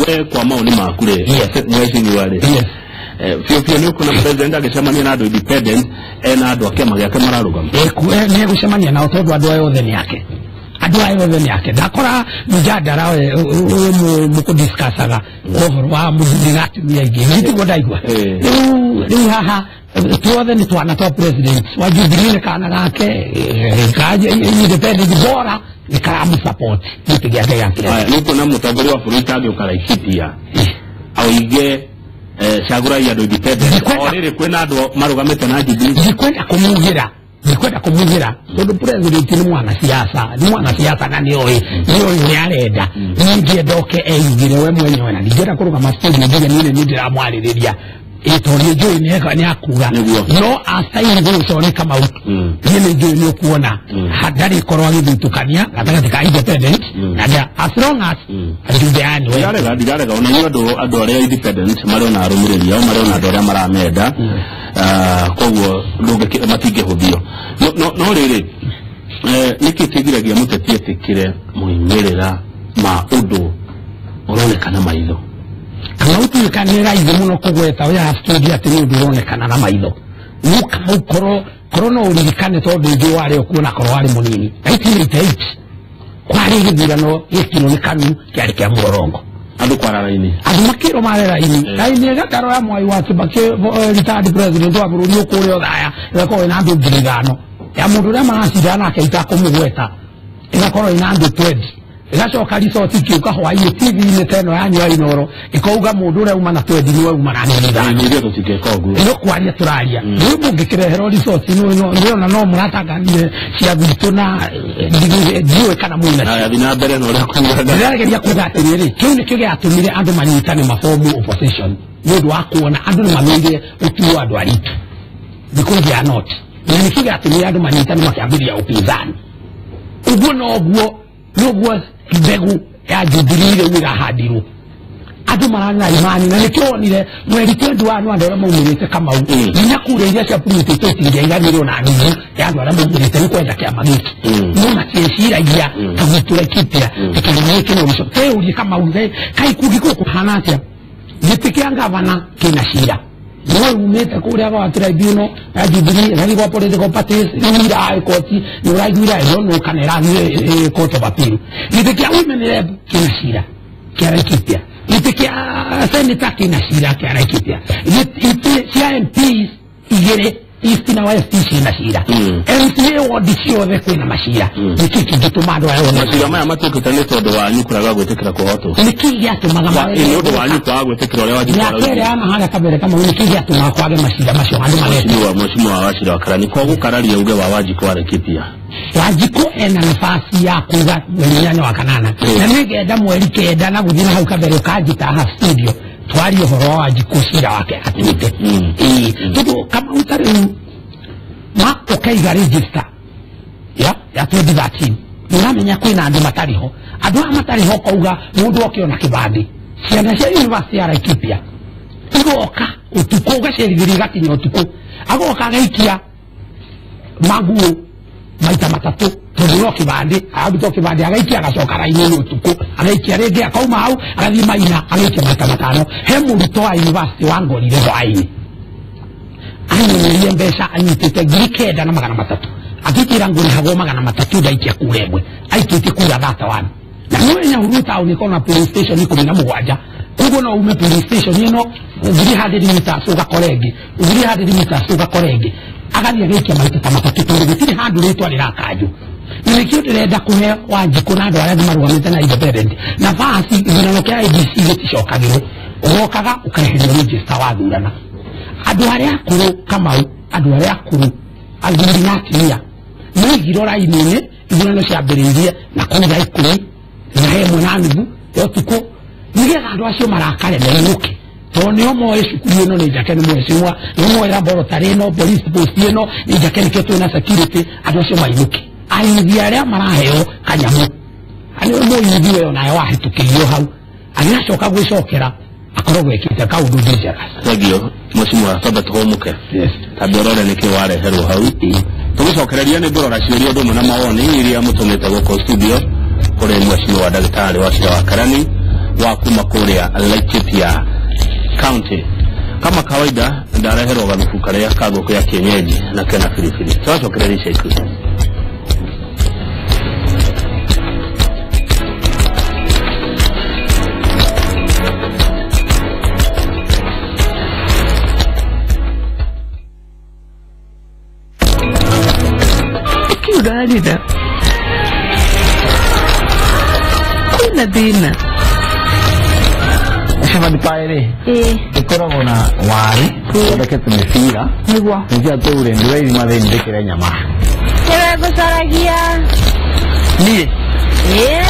C: We kwa maoni maku rĩ, mheshimiwa rĩ, biũ biũ nĩ ũkuona president agĩcemania na andũ independent ena andũ a kĩama gĩake mararũgama?
B: Nĩ egũcemania nao tondũ andũ aya othe nĩ ake. Andũ aya othe nĩ ake. Ndakora mjadara ũyũ mũkũdiscussaga ũhoro wa mũthuri na atumia aingĩ. Nĩ tiguo ndaigua. Rĩu haha tuothe nĩ twana twa president wa Jubilee nĩ kana gake independent bora nĩ karamũsupport gĩtĩ gĩake gĩa president.
C: Nĩ ũkuona mũtongoria wa bũrũri tangĩũka Laikipia oige cagũrai andũ independent o rĩrĩ kwĩna andũ marũgamĩte na Jubilee?
B: Ndikwenda kũmugĩra tondũ president nĩ mwanasiasa, nĩ mwanasiasa na nĩoĩ ũrĩa arenda. Niĩ ingĩenda oke eyugĩre we mwenyewe na ndingĩenda kũrũgama studio njuge niĩ nĩ ndĩramwarĩrĩria tondũ nĩ njũĩ nĩ akuga no astaili gũgĩcora Kamau niĩ nĩ njũĩ nĩ ũkuona ndarĩkorwo agĩthutũkania gatagatĩ ka independent na as long as ajumbe yani we
C: ndirarega ona inyuĩ andũ arĩa independent marĩ ona arũmĩrĩri ao marĩ ona andũ arĩa maramenda koguo matingĩhũthio. No rĩrĩ nĩkĩ kĩgiragia mũteti etĩkĩre moimĩrĩra ma ũndũ ũronekana maitho?
B: Kana ũtuĩka nĩ raithi mũno kũgweta wĩ studio atĩ nĩ ũndũ ũronekana na maitho. No Kamau korwo no ũririkane tondũ ingĩ warĩ o kuona korwo warĩ mũnini 1988 kwarĩ gĩthurano gĩkirwo nĩ KANU kĩarĩ kĩa mũrorongo.
C: Andũ kwara raini.
B: Andũ makĩrwo mare raini. Raini ĩgataro ya Mwai wa Kibaki retired president wa bũrũri ũkũrĩa Othaya ĩgakorwo ĩna andũ 5,000 ya mũndũ ũrĩa maracindana nake itakũmũgweta ĩgakorwo ĩna andũ 20. Ĩgacoka resort ĩkĩũka hwaĩ-inĩ TV-inĩ ta ĩno yanyu ya Inooro ĩkauga mũndũ ũrĩa uma na 20 nĩwe uma na 5,000.
C: Ithuĩ tũtingĩka ũguo.
B: Nĩ kwaria tũraria. Rĩu mũngĩkĩreherwo resort nĩona no mũratangathire cia gwitũ na ndiũĩ kana mwĩna
C: cio. Thiĩ na mbere na ũrĩa kuugaga.
B: Ndĩrageria kuuga atĩrĩrĩ, kĩu nĩkĩo gĩatũmire andũ manyitane mabomu opposition nĩ ũndũ wa kuona andũ nĩ mamĩire ũtuo andũ aritũ because they are not. Na nĩkĩo gĩatũmire andũ manyitane makĩambĩrĩria upinzani. Ũguo noguo mbegũ ya Jubilee rĩu ĩrahandirwo. Andũ marana imani na nĩkĩo wonire mweri 21 andũ arĩa maumĩrĩte Kamau nginya kura iria ciapurutĩtwo itingĩaiganĩrwo na nuthu ya andũ arĩa maumĩrĩte nĩ kwenda kĩama gĩkĩ. No matieciragia ta gwitũ Laikipia kĩndũ gĩkĩ no gĩcoke. Kĩũrie Kamau kaĩ kũngĩkorwo kũhana atĩa gĩtĩ kĩa ngavana kĩna cira. Niwe umĩte kũrĩa gwa tribunal ya Jubilee ĩgathiĩ gwa political parties rĩu ira koti nĩ ũraiguire ĩronwo kana ĩrathiĩ court of appeal. Gĩtĩ kĩa women rep kĩna cira kĩa Laikipia. Gĩtĩ kĩa senator kĩna cira kĩa Laikipia. Gĩtĩ cia MPs igĩrĩ East na West ciĩna cira. MCA ward ciothe kwĩna macira. Nĩkĩ kĩngĩtũma andũ aya othe
C: macira maya matuĩkĩte nĩ tondũ wanyu kũrega gwĩtĩkĩra kũhotwo?
B: Nĩkĩ gĩatũmaga
C: nĩ ũndũ wanyu kwaga gwĩtĩkĩra ũrĩa Wanjikũ
B: arauga? Mĩaka ĩrĩa ya mahaga kabere Kamau nĩkĩ gĩatũmaga kwage macira macio andũ magetĩkĩra?
C: Mheshimiwa Wachira wa Karani kwa gũkararia uge wa Wanjikũ wa Laikipia.
B: Wanjikũ ena nafasi ya kuga mweri 8 wa kanana na nĩngenda mweri 9 na gũthiĩ na hau kabere ũkanjĩta haha studio twarie ũhoro wa Wanjikũ cira wake atuĩte. Tondũ Kamau ta rĩu ma ũkaiga register ya 2013 nĩũramenya kwĩna andũ matarĩ ho. Andũ aya matarĩ ho ũkauga mũndũ oke ona kĩbandĩ. Ciana cia university ya Laikipia igoka ũtukũ ũgacerithĩria igakinya ũtukũ agoka agaikia maguo maita matatũ tondũ no kĩbandĩ ararutwo kĩbandĩ agaikia agacoka raini-inĩ ũtukũ agaikia rĩngĩ akauma hau agathiĩ Maina agaikia maita matano. He mũrutwo wa university wangorire hwaĩ-inĩ anyonyerie mbeca anyitĩte 9,300 akĩnjĩra ngũrĩhagwo 300 ndaikia kura ĩmwe aikĩtie kura 31 na nĩũĩ Nyahururu taũni ĩkoragwo na police station 17 koguo no ume police station ĩno 300 meters ũgakora ĩngĩ 300 meters ũgakora ĩngĩ agathiĩ agaikia maita ta matatũ tondũ gũtirĩ handũ rĩtwa rĩrakanjwo. Na nĩkĩo ndĩrenda kũhe Wanjikũ na andũ arĩa angĩ marũgamĩte na independent nafasi. Gĩthurano kĩa IEBC gĩticokagĩrwo, ũgokaga ũkaeherio register wathurana. Andũ arĩa akũrũ, Kamau, andũ arĩa akũrũ, athuri na atumia, maigirwo raini-inĩ. Ithurano ciambĩrĩirie na kũu thaa 10:30 ya ũtukũ, nĩgetha andũ acio marakare mainũke, tondũ nĩo moĩ cukuru ĩno nĩ njake, nĩ mheshimiwa, nĩo moĩ laboratory ĩno, police post ĩno nĩ njake, nĩkĩo twĩna security. Andũ acio mainũke. Ayithi arĩa maraheo kanyamũ, arĩa mũyithi we onawe wahĩtũkĩirio hau agĩgacoka gwĩcokera akoragwo ekĩte kaũndũ dangerous.
C: Thengiũ mheshimiwa, twambe tũhũmũke.
B: Yes.
C: Tambe ũrore nĩkĩ wareherwo hau. Tũgĩcokereria nĩ ngũrora ciũria ũndũ ũmwe na mawoni iria mũtũmĩte gũkũ studio kũrĩ mheshimiwa ndagĩtarĩ Wachira wa Karani wa kuma kũrĩa Laikipia County. Kama kawaida ndareherwo gathubu karĩa ka ngũkũ ya kienyeji na kena biribiri. Tũracokereria ica ikuhĩ.
D: Ũrarĩra kwĩna thĩna?
A: Chapati pie rĩ ĩkoragwo na waru thondekete mĩbira.
D: Nĩguo.
A: Nĩkĩo tũure ndĩrairima thĩinĩ ndĩkĩre nyama.
E: Nĩwe ngũcaragia.
D: Niĩ?
E: Ĩĩ.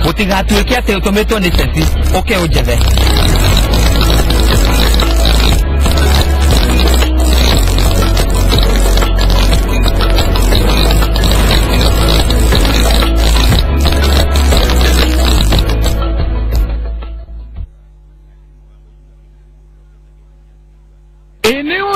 D: Gũtigatuĩke atĩ ũtũmĩtwo nĩ ceci ũke ũnjethe.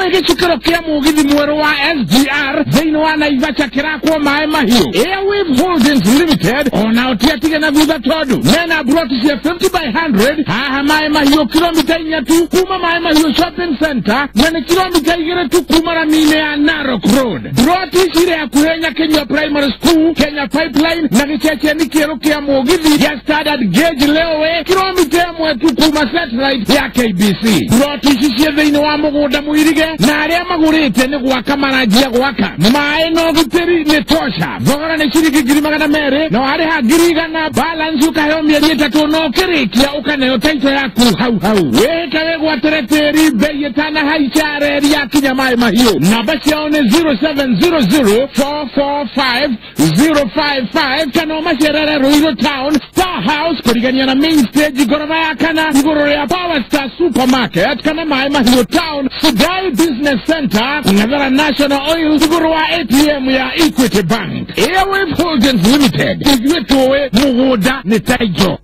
F: Gĩcukĩro kĩa mũgithi mwerũ wa SGR thĩinĩ wa Naivasha kĩrakwo maĩ mahiũ. Airwave Holdings Limited onao ti atige na thutha, tondũ mena broti cia 50 by 100 haha maĩ mahiũ, kilomita 4 tu kuma Maĩ Mahiũ Shopping Center, na nĩ kilomita 2 tu kuma rami-inĩ ya Narok Road. Broti cirĩ hakuhĩ Nyakinyua Primary School, Kenya Pipeline na gĩceceni kĩerũ kĩa mũgithi gĩa Standard Gauge Railway, kilomita 1 tu kuma satellite ya KBC. Broti ici ciĩ thĩinĩ wa mũgũnda mũirige, na arĩa magũrĩte nĩ gwaka maranjia gwaka. Maĩ na ũgitĩri nĩ tosha. Thogora nĩ ciringi 200,000, na warĩha 100,000, balance ũkaheo mĩeri 3, na ũkĩrĩkia ũkaneo title yaku hau hau. Wĩhĩke wĩgwatĩre tĩri bei ĩtanahaica reri yakinya Maĩ Mahiũ. Namba ciao nĩ 0700 445 055, kana ũmacerere Ruiru Town, Star House, kũrigania na main stage ngoroba ya kana, igũrũ rĩa Power Star Supermarket, kana Maĩ Mahiũ Town, Sidai Business Center, Ng'ethera National Oil, igũrũ wa ATM ya Equity Bank. Airwave Holdings Limited, ithuĩ tũĩ mũgũnda nĩ title.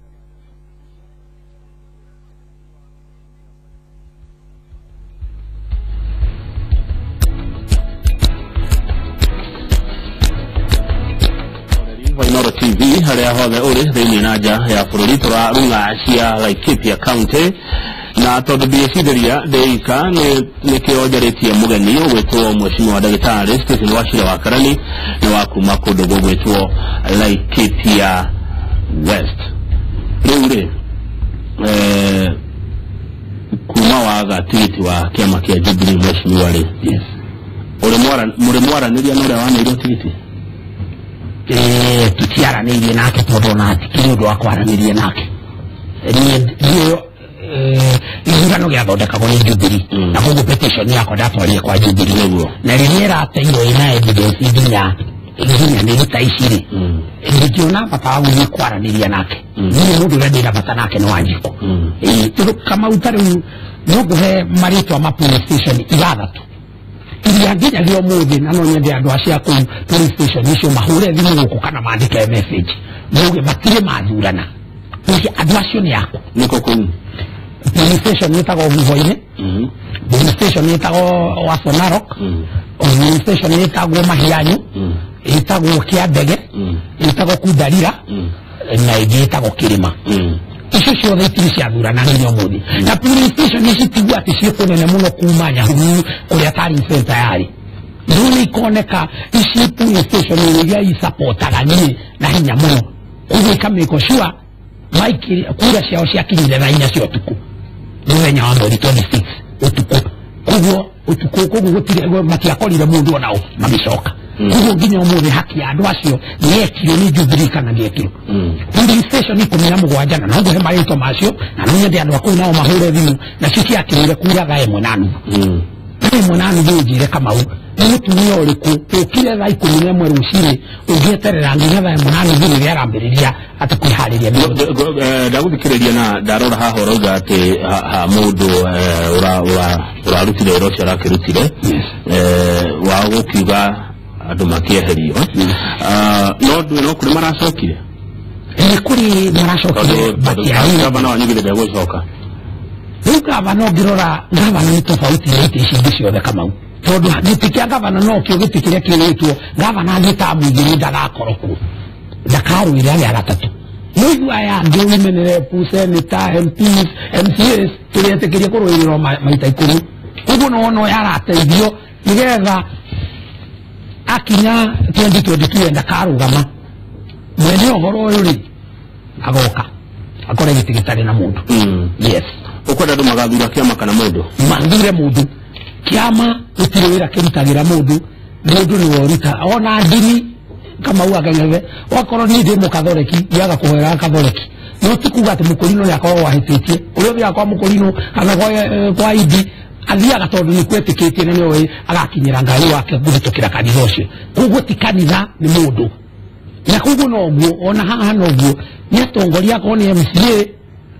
C: Wa Inooro TV harĩa hothe ũrĩ thĩinĩ na nja ya bũrũri, tũrarung'a cia Laikipia County, na tondũ ndiĩcirĩria ndĩika nĩkĩo njarĩtie mũgeni ũgwĩtwo mheshimiwa ndagĩtarĩ Stephen Wachira wa Karani, nĩ wa kuma kũndũ gũgwĩtwo Laikipia West. Rĩu rĩ, kuma waga tigiti wa kĩama kĩa Jubilee, mheshimiwa rĩ,
B: Yes.
C: mũrĩ mwaranĩria na ũrĩa waneirwo tigiti?
B: Tutiaranĩirie nake, tondũ ona hatikĩrĩ ũndũ wa kwaranĩria nake. Niĩ gĩthurano gĩathondekagwo nĩ Jubilee, na koguo petition yakwa ndatwarire kwa Jubilee.
C: Nĩguo.
B: Na rĩrĩa ĩrateirwo ĩna evidence nginya nginyanĩru ta ici rĩ, ndingĩona bata wa gũthiĩ kwaranĩria nake. Niĩ mũndũ ũrĩa ndĩna bata nake nĩ Wanjikũ. Ĩĩ, tondũ Kamau ta rĩu no ngũhe marĩtwa ma police station 6 iria nginyagia ũmũthĩ, na no nyende andũ acio a kũu police station icio mahũre thimũ gũkũ kana mandĩke message mauge matirĩ mathurana. Ũcio andũ acio nĩ aku.
C: Nĩkũ kũu?
B: Police station ĩtagwo Vuvoinĩ, police station ĩtagwo Waso Narok, police station ĩtagwo Mahianyu, ĩtagwo Kĩandege, ĩtagwo Kundarira, na ĩngĩ ĩtagwo Kĩrĩma. Icio ciothe itirĩ ciathurana nginya ũmũthĩ. Na police station ici tiguo atĩ ciĩ kũnene mũno kuma Nyahururu kũrĩa tallying center yarĩ. Rĩu nĩ ikoneka ici police station iria isapotaga niĩ na hinya mũno, koguo ikamĩko sure maikiri kura ciao ciakinyire thaa 4 cia ũtukũ mũthenya wa mweri 26 ũtukũ. Koguo ũtukũ, koguo gũtirĩ matiakorire mũndũ ona ũ magĩcoka. Koguo nginya ũmũthĩ haki ya andũ acio nĩyekirwo nĩ Jubilee kana ndĩekirwo. Polling station 17 na no ngũhe marĩtwa macio na no nyende andũ a kũu nao mahũre thimũ nacio ciakĩrĩire kura thaa 1:30. Thaa 1:30 ũnjĩre Kamau nĩ mũtumia ũrĩkũ ũkire thaa 11 rũcinĩ ũngĩeterera nginya thaa 1:30 rĩrĩa arambĩrĩria atĩ kwĩharĩria.
C: Ndagũthikĩrĩria na ndarora haha ũrauga atĩ ha mũndũ ũrarutire wĩra ũcio arakĩrutire wa gũkiuga andũ makĩeherio, no ndũĩ no kũrĩ maracokire.
B: Nĩ kũrĩ maracokire matiarĩ.
C: Gavana wanyu githĩ ndegũcoka?
B: Rĩu gavana ũngĩrora gavana nĩ tofauti na itĩ ici ingĩ ciothe Kamau, tondũ gĩtĩ kĩa gavana no kĩo gĩtĩ kĩrĩa kĩrĩtwo gavana angĩtamu igĩrĩ ndagakorwo kuo, ndakarũĩre arĩa gatatũ. Rĩu aya angĩ women rep, senator, MPs, MCAs tũrĩetĩkĩria kũrũĩrĩrwo maita 10. Koguo no wona ũyũ arateithio nĩgetha akinya 2022 ndakarũgama mwene ũhoro ũyũ rĩ agoka akore gĩtĩ gĩtarĩ na mũndũ. Yes.
C: Ũkwenda andũ magathura kĩama kana mũndũ?
B: Mathure mũndũ. Kĩama gũtirĩ wĩra kĩrutagĩra mũndũ, mũndũ nĩwe ũruta. Ona ndini Kamau akang'ethe wakorwo niĩ ndĩ mũkathoreki ndiaga kũhoera kathoreki, no ti kuga atĩ mũkũrinũ nĩ akoragwo ahĩtĩtie. Ũrĩa ũthiaga kwa mũkũrinũ kana kwa indi athiaga tondũ nĩ kwetĩkĩtie na nĩoĩ agakinyĩra Ngai wake kũhĩtũkĩra kanitha ũcio. Koguo ti kanitha nĩ mũndũ. Na koguo noguo ona haha noguo nĩ atongoria akorwo nĩ MCA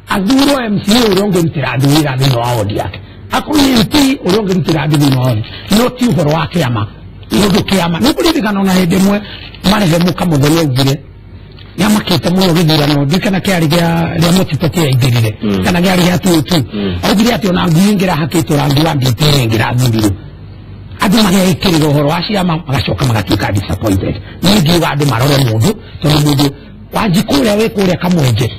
B: athurwo MCA ũrĩa ũngĩrutĩra andũ wĩra thĩinĩ wa wodi yake, akorwo nĩ MP ũrĩa ũngĩrutĩra andũ thĩinĩ wa wodi, no ti ũhoro wa kĩama. Nĩ kĩama nĩ kũririkana ona hĩndĩ ĩmwe marehemu Kamũthoni augire nĩamakĩte mũno gĩthurano ndirikana kĩarĩ rĩa mũtitũ kĩaingĩrire kana kĩarĩ gĩa 202, augire atĩ ona ngui ĩngĩrahakĩtwo rangi wa DP ĩngĩrathurirwo. Andũ magekĩrĩra ũhoro wa ciama magacoka magatuĩka disappointed. Niĩ ngiuga andũ marore mũndũ tondũ mũndũ Wanjikũ ũrĩa wĩ kũrĩa Kamwenje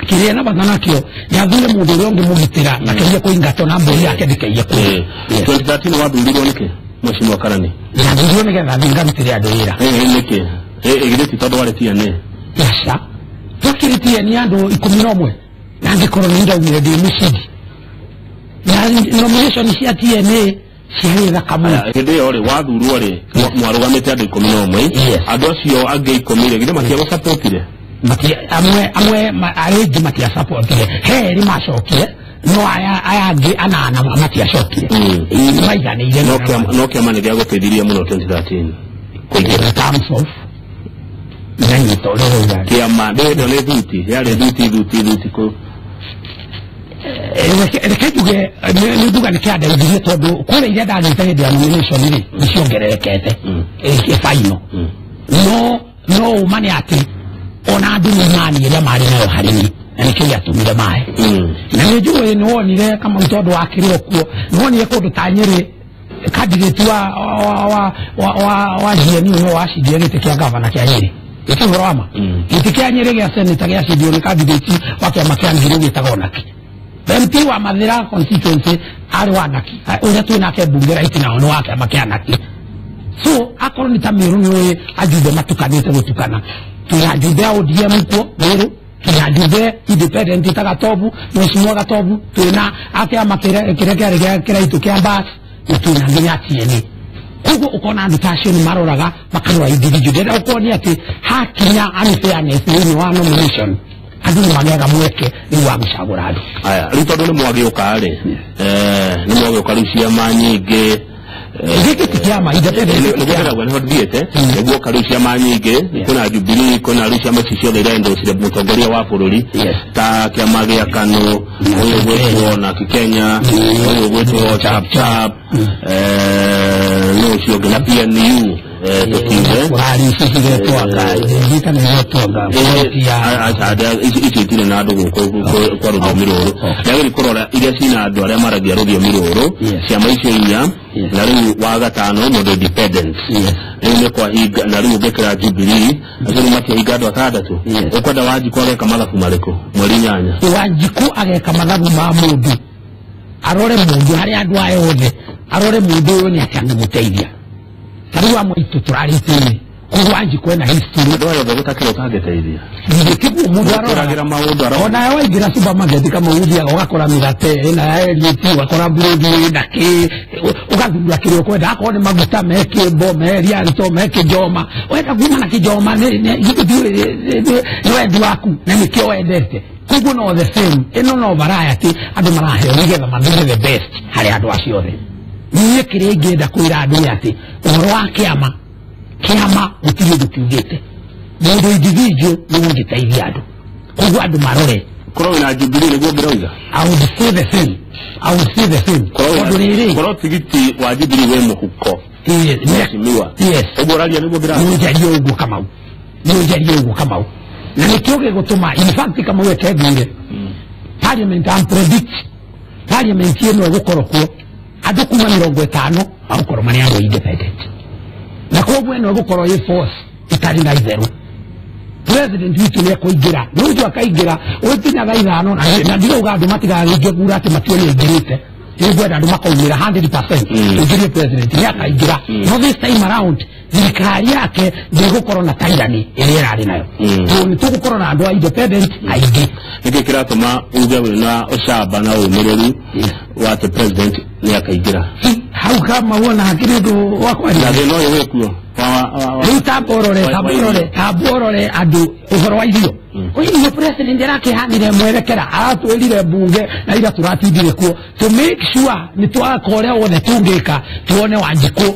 B: kĩrĩa na bata nakĩo nĩ athure mũndũ ũrĩa ũngĩmũgitĩra ndakeiye kũingatwo na mbũri yake ndĩkeiye kũu.
C: 2013 wathurirwo nĩkĩ Mheshimiwa Karani?
B: Ndathurirwo nĩgetha thiĩ ngarutĩre andũ wĩra.
C: Nĩkĩ? Githĩ ti tondũ warĩ TNA?
B: Aca, twakĩrĩ TNA andũ 11 na angĩkorwo nĩ ndaumire ndĩ mũcindi na nomination cia TNA ciarĩ thaka mũno.
C: Hĩndĩ ĩyo rĩ wathurwo rĩ mwarũgamĩte andũ 11, andũ acio angĩ 10 rĩ githĩ matiagũsapotire?
B: Amwe arĩngĩ matiasapotire, he erĩ macokire no aya angĩ anana matiacokire, maiganĩire.
C: No kĩama nĩ gĩagũteithirie mũno 2013
B: kũingĩra terms of nanyita ũrĩa ũrauga
C: kĩama ndĩyo nĩ thuti yarĩ thuti thuti thuti kũ.
B: Reke njuge nĩ nduga nĩ kĩandeithirie tondũ kũrĩa iria ndagĩte hĩndĩ ya nomination rĩ nĩ ciongererekete final. No ũma nĩ atĩ ona andũ nĩ imani ĩrĩa marĩ nayo harĩ niĩ na nĩkĩo gĩatũmire mahe. Na nĩ njũĩ nĩ wonire Kamau tondũ wakĩrĩ o kuo, nĩ wonire kũndũ ta Nyĩrĩ candidate wa GNU no wacindire gĩtĩ kĩa gavana kĩa Nyĩrĩ. Gĩtĩ ũhoro wa ma? Gĩtĩ kĩa Nyĩrĩ gĩa senator gĩacindirwo nĩ candidate wa kĩama kĩa Ngirũ gĩtagwo Naki. MP wa Mathira constituency arĩ wa Naki, ũrĩa twĩ nake mbunge right now nĩ wa kĩama kĩa Naki. So akorwo nĩ ta Mĩrũ nĩ ajumbe matukanĩte gũtukana, twĩna ajumbe a ODM kuo Mĩrũ, twĩna ajumbe independent ta Gatobu, Mheshimiwa Gatobu, twĩna a kĩama kĩrĩa kĩarĩ gĩa kĩraitũ kĩa Mbas, na twĩna nginya TNA. Koguo ũkona andũ ta acio nĩ maroraga makarora individual. Ndĩrenda gũkuonia atĩ hakinya unfairness thĩinĩ wa nomination andũ nĩ magĩaga mweke rĩu wa gũcagũra andũ.
C: Aya, rĩu tondũ nĩ mwagĩũka rĩ, nĩ mwagĩũka rĩu ciama nyingĩ
B: gĩkĩ ti kĩama independent
C: nĩguo ndĩrauga nĩho thiĩte, nĩguo oka rĩu ciama nyingĩ, kwĩna Jubilee, kwĩna rĩu ciama ici ciothe iria endocire mũtongoria wa bũrũri ta kĩama gĩa KANU, ũyũ ũgwĩtwo Naki Kenya, ũyũ ũgwĩtwo Chap Chap, nĩ ũcio ũngĩ na PNU tũkiuge
B: kũrari ici cigetwanga ndirikana igetwanga
C: ici itirĩ na andũ gũkũ kwa rũthiomi rũrũ, ndagĩrĩ kũrora iria cina andũ arĩa maragia rũthiomi rũrũ ciama icio inya, na rĩu wa gatano mũndũ independent rĩu nĩ kwahinga, na rĩu ũngĩkĩra Jubilee acio rĩu matiahinga andũ atandatũ. Ũkwenda Wanjikũ ageka mathabu marĩkũ mweri 8?
B: Wanjikũ ageka mathabu ma mũndũ, arore mũndũ harĩ andũ aya othe, arore mũndũ ũyũ nĩ atĩ angĩmũteithia. Ta rĩu amwe aitũ tũrarĩ itĩ-inĩ, Koguo Wanjikũ ena history.
C: Andũ aya othe gũtakĩrĩ ũtangĩteithia.
B: Githĩ tiguo mũndũ
C: aroragĩra maũndũ arora.
B: Ona waingĩra supermarket kama ũthiaga ũgakora mĩgate ĩna ya Elliot, ũgakora mburũthi ĩna kĩ, ũgathura kĩrĩa ũkwenda, akorwo nĩ maguta me kĩmbo, me Rialto, me kĩnjoma, wenda kuma na kĩnjoma nĩ wendi waku na nĩkĩo wendete. Koguo no the same, ĩno no variety andũ maraheo nĩgetha mathure the best harĩ andũ acio othe. Niĩ kĩrĩa ingĩenda kwĩra andũ nĩ atĩ ũhoro wa kĩama, kĩama gũtirĩ ũndũ kiugĩte. Mũndũ individual nĩwe ũngĩteithia andũ. Koguo andũ marore.
C: Korwo wĩna Jubilee nĩguo ngĩroiga.
B: I would say the same. I would say the same. Tondũ rĩrĩ
C: korwo tigiti wa Jubilee wĩ mũhuko. Mheshimiwa.
B: Yes.
C: Ũguo ũraria nĩguo ngĩraria.
B: Nĩ njarie ũguo Kamau. Nĩ njarie ũguo Kamau. Na nĩkĩo gĩgũtũma in fact Kamau reke ngwĩre. Parliament and predict. Parliament ĩno ĩgũkorwo kuo andũ kuma 50 magũkorwo marĩ andũ independent. Na koguo ĩno ĩgũkorwo ĩ force ĩtarĩ na itherũ. President witũ nĩ ekũingĩra, nĩ ũndũ akaingĩra ũkinya thaa 5 na ndirauga andũ matigagĩingie kura atĩ matue nĩ aingĩrĩte. Nĩngwenda andũ makaumĩra 100% ũingĩrie president nĩ akaingĩra. No this time around thirikari yake ndĩgũkorwo na tyranny ĩrĩa ĩrarĩ nayo. Tondũ nĩ tũgũkorwo na andũ a independent aingĩ.
C: Nĩkĩ kĩratũma uge wĩna ũcamba na ũmĩrĩru wa atĩ president nĩ akaingĩra?
B: Hau kama wona hakĩrĩ ũndũ wa kwaria.
C: Na thĩna ũyũ wĩkuo.
B: Rĩu tamba ũrore andũ ũhoro wa irio. Irio president arakĩhanire mwerekera, aratwĩrire mbunge na ira tũratindire kuo to make sure nĩ twaka ũrĩa wothe tũngĩka tuone Wanjikũ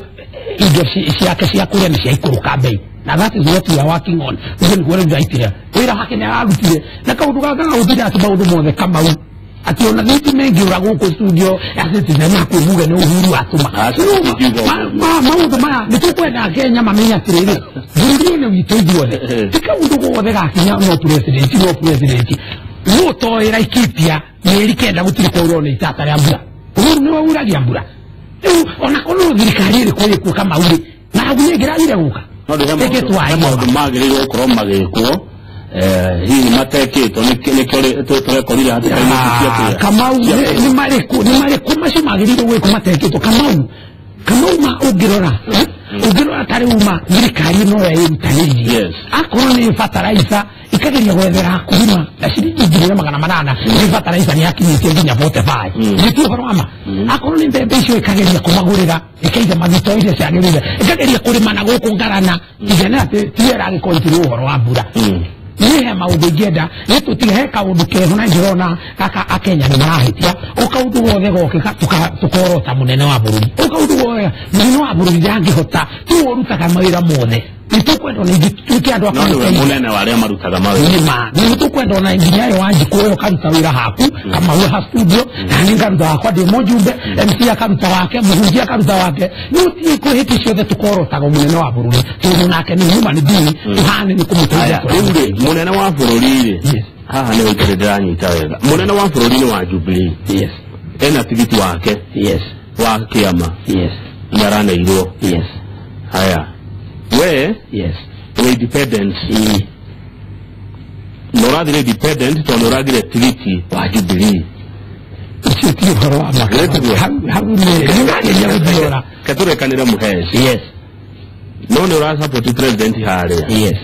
B: indo ciake cia kũrĩa nĩ ciaikũrũka bei. Na that is what we are working on. Ũguo nĩguo rĩu ndaitire wĩra wake nĩ ararutire na kaũndũ gaka gagũtire atĩ maũndũ mothe Kamau atĩ ona thitima ĩngĩũra gũkũ studio ya Citizen hakuhĩ muge nĩ Uhuru atũma. Maũndũ maya nĩ tũkwenda Kenya mamenye atĩrĩrĩ, bũrũri ũyũ witũ ithuothe, ti kaũndũ gothe gakinya no president no president. Nũ ũtoĩ Laikipia mĩeri 9 gũtirĩ kwaura ona itata rĩa mbura. Uhuru nĩwe uragia mbura. Rĩu ona korwo thirikari ĩrĩkũ ĩkuo Kamau rĩ, na hau nĩ ĩngĩragire gũka.
C: No ndĩ maũndũ magĩrĩirwo gũkorwo magĩkwo hihi matekĩtwo nĩkĩo tũrekorire hatĩka-inĩ cia kĩrĩa.
B: Kamau nĩ marĩkũ macio magĩrĩirwo gwĩkwo matekĩtwo Kamau? Kamau ma ũngĩrora ũngĩrora ta rĩu ma thirikari no ĩrutanĩirie. Akorwo nĩ bataraitha ikageria gwethera akulima na ciringi 1800 nĩ bataraitha nĩ yakinyĩtie nginya 45. Nĩ ti ũhoro wa ma. Akorwo nĩ mbembe icio ikageria kũmagũrĩra ĩkaiga mathito iria ciagĩrĩire ĩkageria kũrĩma na gũkũ ngarana igene atĩ tiyo ĩragĩkontirwo ũhoro wa mbura. Niĩ he maũndũ ingĩenda nĩ tũtige he kaũndũ keho na ndĩrona gaka akenya nĩ marahĩtia o kaũndũ gothe gokĩka tũkorota mũnene wa bũrũri o kaũndũ gothe mũnene wa bũrũri ndangĩhota tiwe ũrutaga mawĩra mothe. Nĩ tũkwenda ona ithuĩ tuĩke andũ a
C: No nĩwe mũnene wa arĩa marutaga mawĩra.
B: Nĩma nĩ tũkwenda ona nginya ĩyo Wanjikũ ĩyo ũkaruta wĩra haku Kamau ha studio na niĩ ngaruta wakwa ndĩ mũjumbe MC akaruta wake mũhunjia akaruta wake nĩ ũtige kwĩ hĩndĩ ciothe tũkorotaga mũnene wa bũrũri tondũ nake nĩ human being tũhane nĩ kũmũteithia.
C: Rĩu rĩ mũnene wa bũrũri rĩ haha nĩ ũikarĩ ndĩranyita wega. Mũnene wa bũrũri nĩ wa Jubilee.
B: Yes.
C: Ena tigiti wake.
B: Yes.
C: Wa kĩama.
B: Yes.
C: Nĩ araneirwo.
B: Yes.
C: Haya. We
B: yes.
C: We independent. Norathire independent tondũ ũragire tigiti wa Jubilee.
B: Ũcio ti ũhoro wa ma. Hau nĩ ũrageria gũthiora.
C: Ketũrekanĩre mũheci.
B: Yes.
C: No nĩ ũrasupport president harĩa.
B: Yes.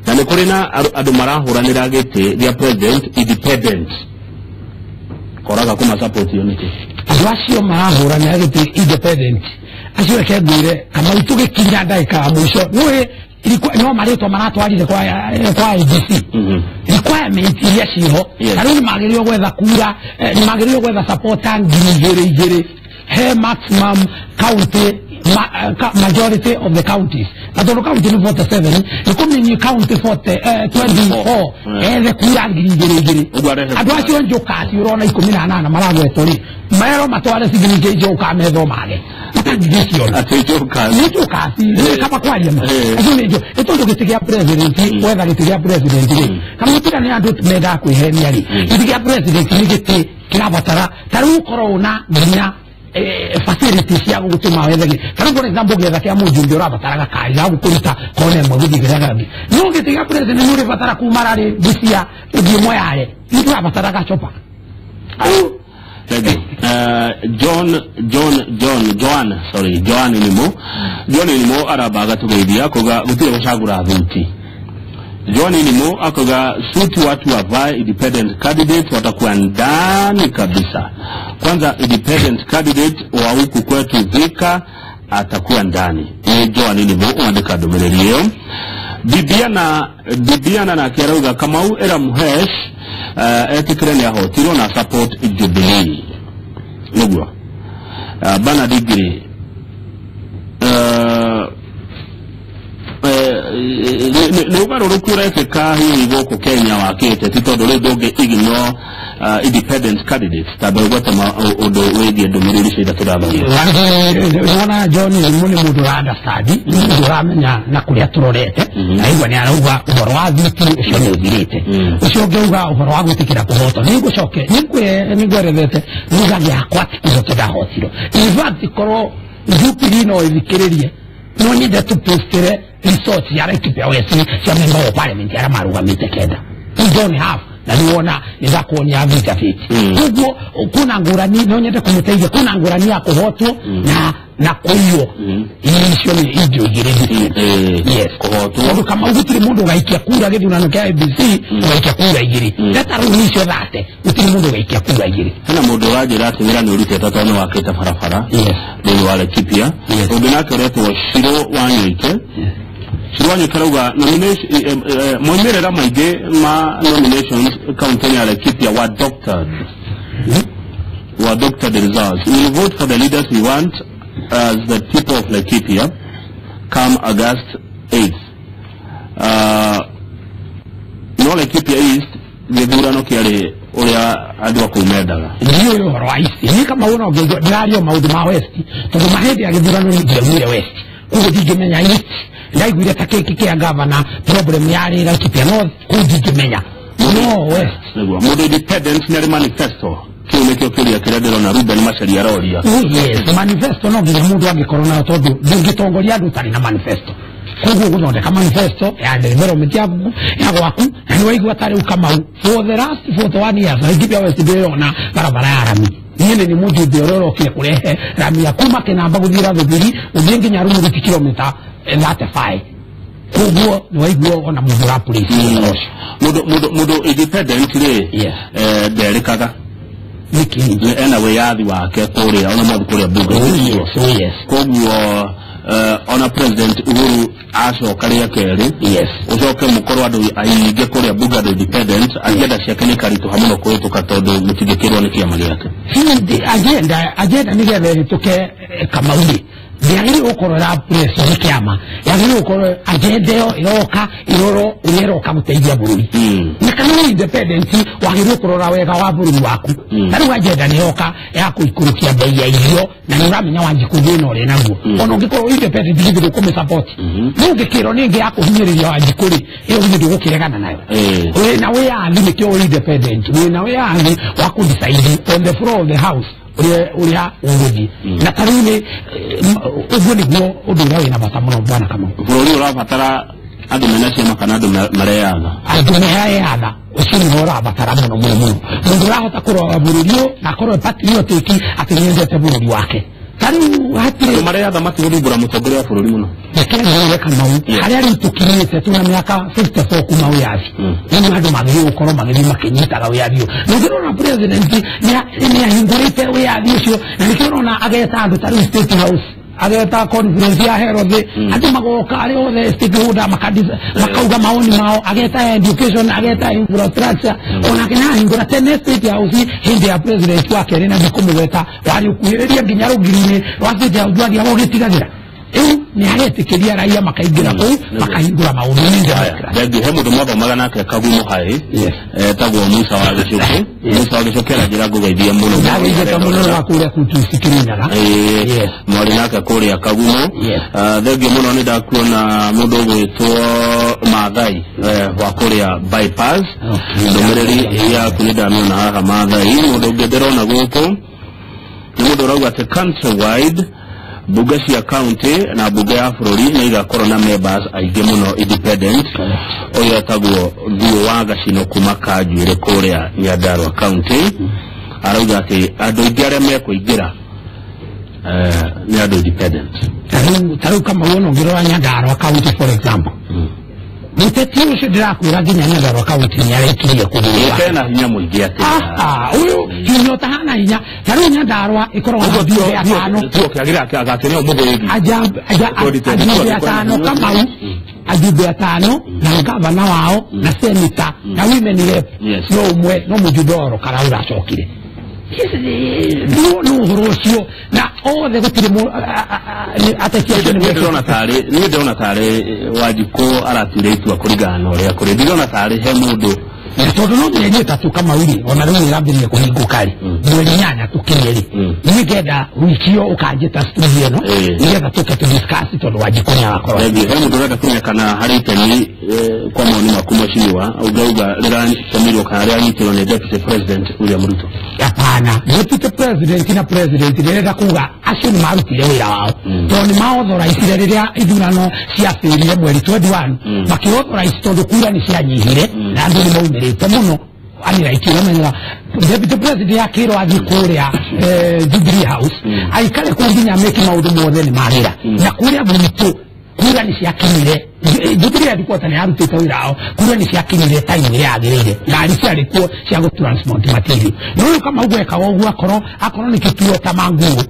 C: Na nĩ kũrĩ na andũ marahũranĩra gĩtĩ gĩa president independent. Koraga kũmasupport yo nĩkĩ?
B: Andũ acio marahũranĩra gĩtĩ independent acio reke ngwĩre Kamau tũgĩkinya ndagĩka ya mũico nĩũĩ no marĩtwa maratwarire kwa IEBC requirement iria ciho na rĩu nĩmagĩrĩirwo gwetha kura nĩmagĩrĩirwo gwetha supporter 2,000 he maximum county majority of the counties na tondũ county nĩ 47 nĩ kũmini county 24 ethe kura 2,000. Andũ acio njũkaci ũrona 18 maragwetwo rĩ merwo matware signature njoka metho mage matangĩciona
C: atĩ njokaci
B: nĩ njokaci nĩ kaba kwaria ma acio nĩ nĩ tondũ gĩtĩ gĩa president gwetha gĩtĩ gĩa president rĩ kana gũtiga nĩ andũ mendaga kwĩhenia rĩ gĩtĩ gĩa president nĩ gĩtĩ kĩrabatara ta rĩu ũkorwo na nginya facility cia gũgũtũma wethe gĩ ta rĩu for example gĩetha kĩa mũjumbe ũrabatara gakari ga gũkũruta kona ĩmwe gũthiĩ kĩrĩa gangĩ no gĩtĩ gĩa president nĩ ũrĩbatara kuma rarĩ Busia ũthiĩ Moyale nĩ ũrabatara gacopa.
C: Thank you. Joan Nimo John Nimo arabaga tugeithia kuga gutire gucagura thuti. John Nimo akaga suti watu wavae independent candidate watakuwa ndani kabisa. Kwanza independent candidate wa huku kwetu Thika atakuwa ndani. Ni John Nimo andika ndumiriri iyo. Bibiana na kerauga Kamau era muhesh etikire ni ahotirwo na support Jubilee. Niguo. Bana degree nä å garå rå ku ũrekĩka hihi gũkũ Kenya wakĩte ti tondũ rĩu ndũngĩ ignore independent candidates tondũ ũgwete ũndũ wĩgiĩ ndũmĩrĩri cia ithatũ ndathomire.
B: Wona John Nimo nĩ mũndũ ũra understand, nĩ mũndũ ũramenya na kũrĩa tũrorete, na igua nĩ arauga ũhoro wa thuti ũcio nĩ ũthirĩte. Ũcio ũngĩ auga ũhoro wa gwĩtĩkĩra kũhotwo. Nĩngũcoke nĩngwerethete nuga gĩakwa ti kũhotwo ndahotirwo. In fact korwo Jubilee no ĩthikĩrĩrie no nyende tũpostĩre research ya Laikipia West cia member of parliament arĩa marũgamĩte kenda. We don't have na niwona nĩndakuonia affidavit. Koguo kuna ngũrani no nyende kũmũteithia kuna ngũrani ya kũhotwo na kũiywo. Icio nĩ indo igĩrĩ different. Yes.
C: Kũhotwo.
B: Tondũ kama gũtirĩ mũndũ ũgaikia kura gĩthurano kĩa ABC ũgaikia kura igĩrĩ. Teta rĩu icio thate gũtirĩ mũndũ ũgaikia kura igĩrĩ.
C: Hena mũndũ ũranjĩra atĩ wĩra nĩ ũrutĩte tondũ nĩ wakĩte barabara thĩinĩ wa Laikipia. Ũngĩ nake ũretwo Shiro Wanyoike. Shiro Wanyoike arauga moimĩrĩra maingĩ ma nominations kaunti ya Laikipia were doctored. Were doctored results. We will vote for the leaders we want as the people of Laikipia come August 8th. No Laikipia East gĩthurano kĩarĩ ũrĩa andũ a kũu mendaga.
B: Ndiũĩ ũhoro wa East. Niĩ kama wona ũngĩigua ndĩraria maũndũ ma West tondũ mahĩndĩ ya gĩthurano niĩ ndiaumire West. Koguo ndingĩmenya East. Ndaiguire ta kĩki kĩa gavana problem yarĩ Laikipia North kũu ndingĩmenya. No West.
C: Nĩguo mũndũ independent nĩ arĩ manifesto. Kĩu nĩkĩo kĩũria kĩrĩa ndĩrona Ruben Macharia aroria.
B: Yes, manifesto no nginya mũndũ angĩkorwo nayo tondũ ndũngĩtongoria andũ ũtarĩ na manifesto. Koguo gũthondeka manifesto ya development yaku ya gwaku na nĩ waigua ta rĩu Kamau for the last 41 years Laikipia West ndĩrona barabara ya rami. Niĩ nĩ mũjumbe ũrĩa ũrokire kũrehe rami ya kuma Kĩnamba gũthiĩ Rathũmbĩri ũthiĩ nginya Rumuruti kilomita 35. Koguo nĩ waigua ona mũndũ wa police ũcio.
C: Mũndũ independent rĩ nderĩkaga.
B: Nĩkĩ?
C: Ena wĩyathi wake kũrĩa ona mwathi kũrĩa bunge.
B: Yes.
C: Koguo ona President Uhuru acoka rĩa kerĩ ũcoke mũkorwo andũ aingĩ kũrĩa bunge andũ independent agenda ciake nĩ karitũha mũno kũhĩtũka tondũ mũtingĩkĩrwo nĩ kĩama gĩake.
B: Agenda nĩgetha ĩhĩtũke Kamau rĩ ndĩagĩrĩirwo gũkorwo ĩra press nĩ kĩama, yagĩrĩirwo gũkorwo agenda ĩyo ĩroka ĩrorwo ũrĩa ĩroka gũteithia bũrũri. Na kana wĩ independent wagĩrĩirwo kũrora wega wa bũrũri waku. Ta rĩu agenda nĩ yoka ya kũikũrũkia bei ya irio na nĩ ũramenya Wanjikũ thĩna ũrĩa naguo. Ona ũngĩkorwo wĩ independent githĩ ndũkũmĩ-support. No ũngĩkĩrwo nĩ ĩngĩ ya kũhinyĩrĩria Wanjikũ rĩ, ĩyo githĩ ndũgũkĩregana nayo. Wĩna wĩyathi nĩkĩo wĩ independent, wĩna wĩyathi wa kũ-decide on the floor of the house ũrĩa ũgũthiĩ. Na ta rĩu nĩ ũguo nĩguo ũndũ ũrĩa wĩna bata mũno bwana Kamau.
C: Bũrũri ũrabatara andũ mena ciama kana andũ mareyatha?
B: Andũ mareyatha ũcio nĩguo ũrabatara mũno mũno mũno. Mũndũ ũrahota kũrora bũrũri ũyũ na akorwo e patriotic atĩ nĩendete bũrũri wake. Ta rĩu hatirĩ
C: andũ mareyatha matigũthumbũra mũtongoria wa bũrũri mũno.
B: Reke ngwĩre Kamau harĩa rĩu tũkinyĩte twĩna mĩaka 54 kuma wĩyathi rĩu andũ magĩrĩirwo gũkorwo magĩthiĩ makĩnyitaga wĩyathi ũyũ. Na ũngĩrora president nĩ ahingũrĩte wĩyathi ũcio na nĩkĩo ũrona ageta andũ ta rĩu State House ageta conference ya Herothe andũ magoka arĩa othe stakeholder makauga maoni mao, ageta education, ageta infrastructure, onake nĩ ahingũra tene State House hĩndĩ ya president wa kerĩ na ndikũmũgweta warĩ ũkuhĩrĩria nginya rũgiri-inĩ rwa State House wathiaga ũgĩtigagĩra. Rĩu nĩ aretĩkĩria raia makaingĩra kũu makahingũra maũndũ nĩ democracy.
C: Thengiũ. He mũndũ mwathomaga nake Kagumo High etagwo Musa wa Gĩcũkĩ. Musa wa Gĩcũkĩ aranjĩra ngũgeithie mũno.
B: Ndageithĩka mũno wa kũrĩa Kutusi Kirinyaga.
C: Mwarĩ nake kũrĩa Kagumo. Thengiũ mũno nĩ ndakuona mũndũ ũgwĩtwo Maathai wa kũrĩa bypass. Ndũmĩrĩri yaku nĩ ndamĩona haha Maathai. Mũndũ ũngĩ ndĩrona gũkũ nĩ mũndũ ũrauga atĩ countrywide bunge cia county na bunge ya bũrũri nĩ igakorwo na members aingĩ mũno independent. Ũyũ etagwo Thuo wa Gacino kuma Kanjuĩrĩ kũrĩa Nyandarua county. Arauga atĩ andũ aingĩ arĩa mekũingĩra nĩ andũ independent.
B: Tarĩu kama wona ũngĩrora Nyandarua County for example, mũteti ũcio ndĩrakwĩra nginya Nyandarua County nĩ arekirie kũgũra
C: kena hinya mũingĩ atĩ
B: ũyũ hinya ũtahana hinya. Tarĩu Nyandarua ĩkoragwo na ajumbe atano ajumbe atano Kamau, ajumbe atano na gavana wao na senator na women rep no ũmwe no mũjumbe wa Oro Karau ũracokire. No ũhoro ũcio na othe gũtirĩ ateti acio.
C: Niĩ ndĩrona tarĩ Wanjikũ aratuire itua kũringana na ũrĩa kũrĩ. Ndirona tarĩ he mũndũ
B: tondũ no mĩeri 3 Kamau rĩ, ona rĩu ĩrambĩrĩria kũhingũka rĩ, mweri 8 tũkinye rĩ, niĩ ngenda wiki ĩyo ũkanjĩta studio ĩno nĩgetha tũke tũ discuss tondũ Wanjikũ nĩ agakorwo.
C: He mũndũ ũrenda kũmenya kana harĩ itemi kwa maoni maku mheshimiwa ũngauga rĩratemirwo kana rĩranyitirwo nĩ Deputy President William Ruto?
B: Hapana, Deputy President na President ndĩrenda kuga acio nĩ marutire wĩra wao tondũ nĩ maauthorize rĩrĩa ithurano ciabĩrire mweri 21, makĩauthorize tondũ kura nĩ cianyihire na andũ nĩ maumĩrĩte mũno. Aniraikira menya Deputy President yakĩrwo athiĩ kũrĩa Jubilee House aikare kũu nginya meke maũndũ mothe nĩ magĩra, na kũrĩa gwitũ kura nĩ ciakinyire. Jubilee headquarter nĩ yarutĩte wĩra wao, kura nĩ ciakinyire time ĩrĩa yagĩrĩire, ngari ciarĩ kuo cia gũ transport material. No rĩu Kamau gwekaga ũguo akorwo nĩ kĩtuo ta manguo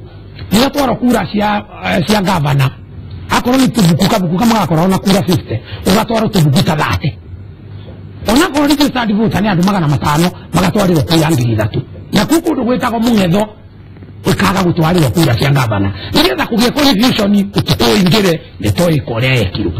B: nĩgatwarwo kura cia gavana, akorwo nĩ tũbuku kabuku kamwe gakoragwo na kura 50 ũgatwarwo tũbuku ta 30, onakorwo nĩ registered voter nĩ andũ 500 magatwarĩrwo kura 3,000, na kũu kũndũ gwĩtagwo Mũng'etho ũkaga gũtwarĩrwo kura cia gavana nĩgetha kũgĩe confusion ũtukũ ũingĩre ndeto ĩko ũrĩa yekirwo.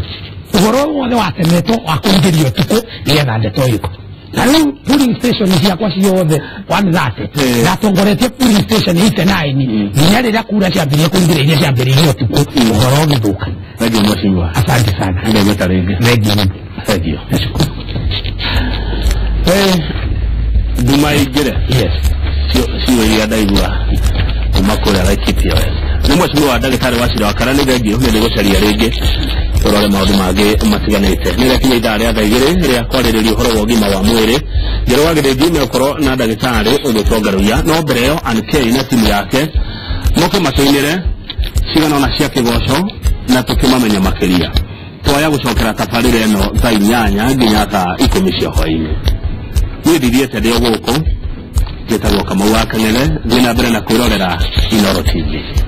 B: Ũhoro wothe watemetwo wa kũingĩrio ũtukũ nĩgetha ndeto ĩko. Na rĩu polling station ciakwa ciothe 130 ndatongoretie polling station 89 nginya rĩrĩa kura ciambĩrĩrie kũingĩra iria ciambĩrĩirie ũtukũ ũhoro ũgĩthũka.
C: Thengiũ mheshimiwa.
B: Asante sana.
C: Nĩngwĩta rĩngĩ.
B: Thengiũ mũno.
C: Thengiũ. Nduma ĩingĩre.
B: Yes.
C: Cio iria ndaigua kuma kũrĩa Laikipia West. Nĩ mheshimiwa ndagĩtarĩ Wachira wa Kana, nĩ thengiũ nĩ ndĩgũcaria rĩngĩ tũrore maũndũ mangĩ matiganĩte. Nĩ rĩakinya ithaa rĩa thaa 2 rĩa kwarĩrĩria ũhoro wa ũgima wa mwĩrĩ. Njerũ wa Gĩthĩnji nĩgũkorwo na ndagĩtarĩ ũgĩtwo Ngaruiya, no mbere ĩyo Ann na timu yake moke matũinĩre cigana ũna cia kĩgoco na tũkĩmamenya makĩria. Twaya gũcokera tabarĩra ĩno thaa 8 nginya thaa 10 cia hwaĩ-inĩ. Niĩ ndithiĩte ndĩ o gũkũ, njĩtagwo Kamau wa Kang'ethe, thiĩ na mbere na kwĩrorera Inooro TV.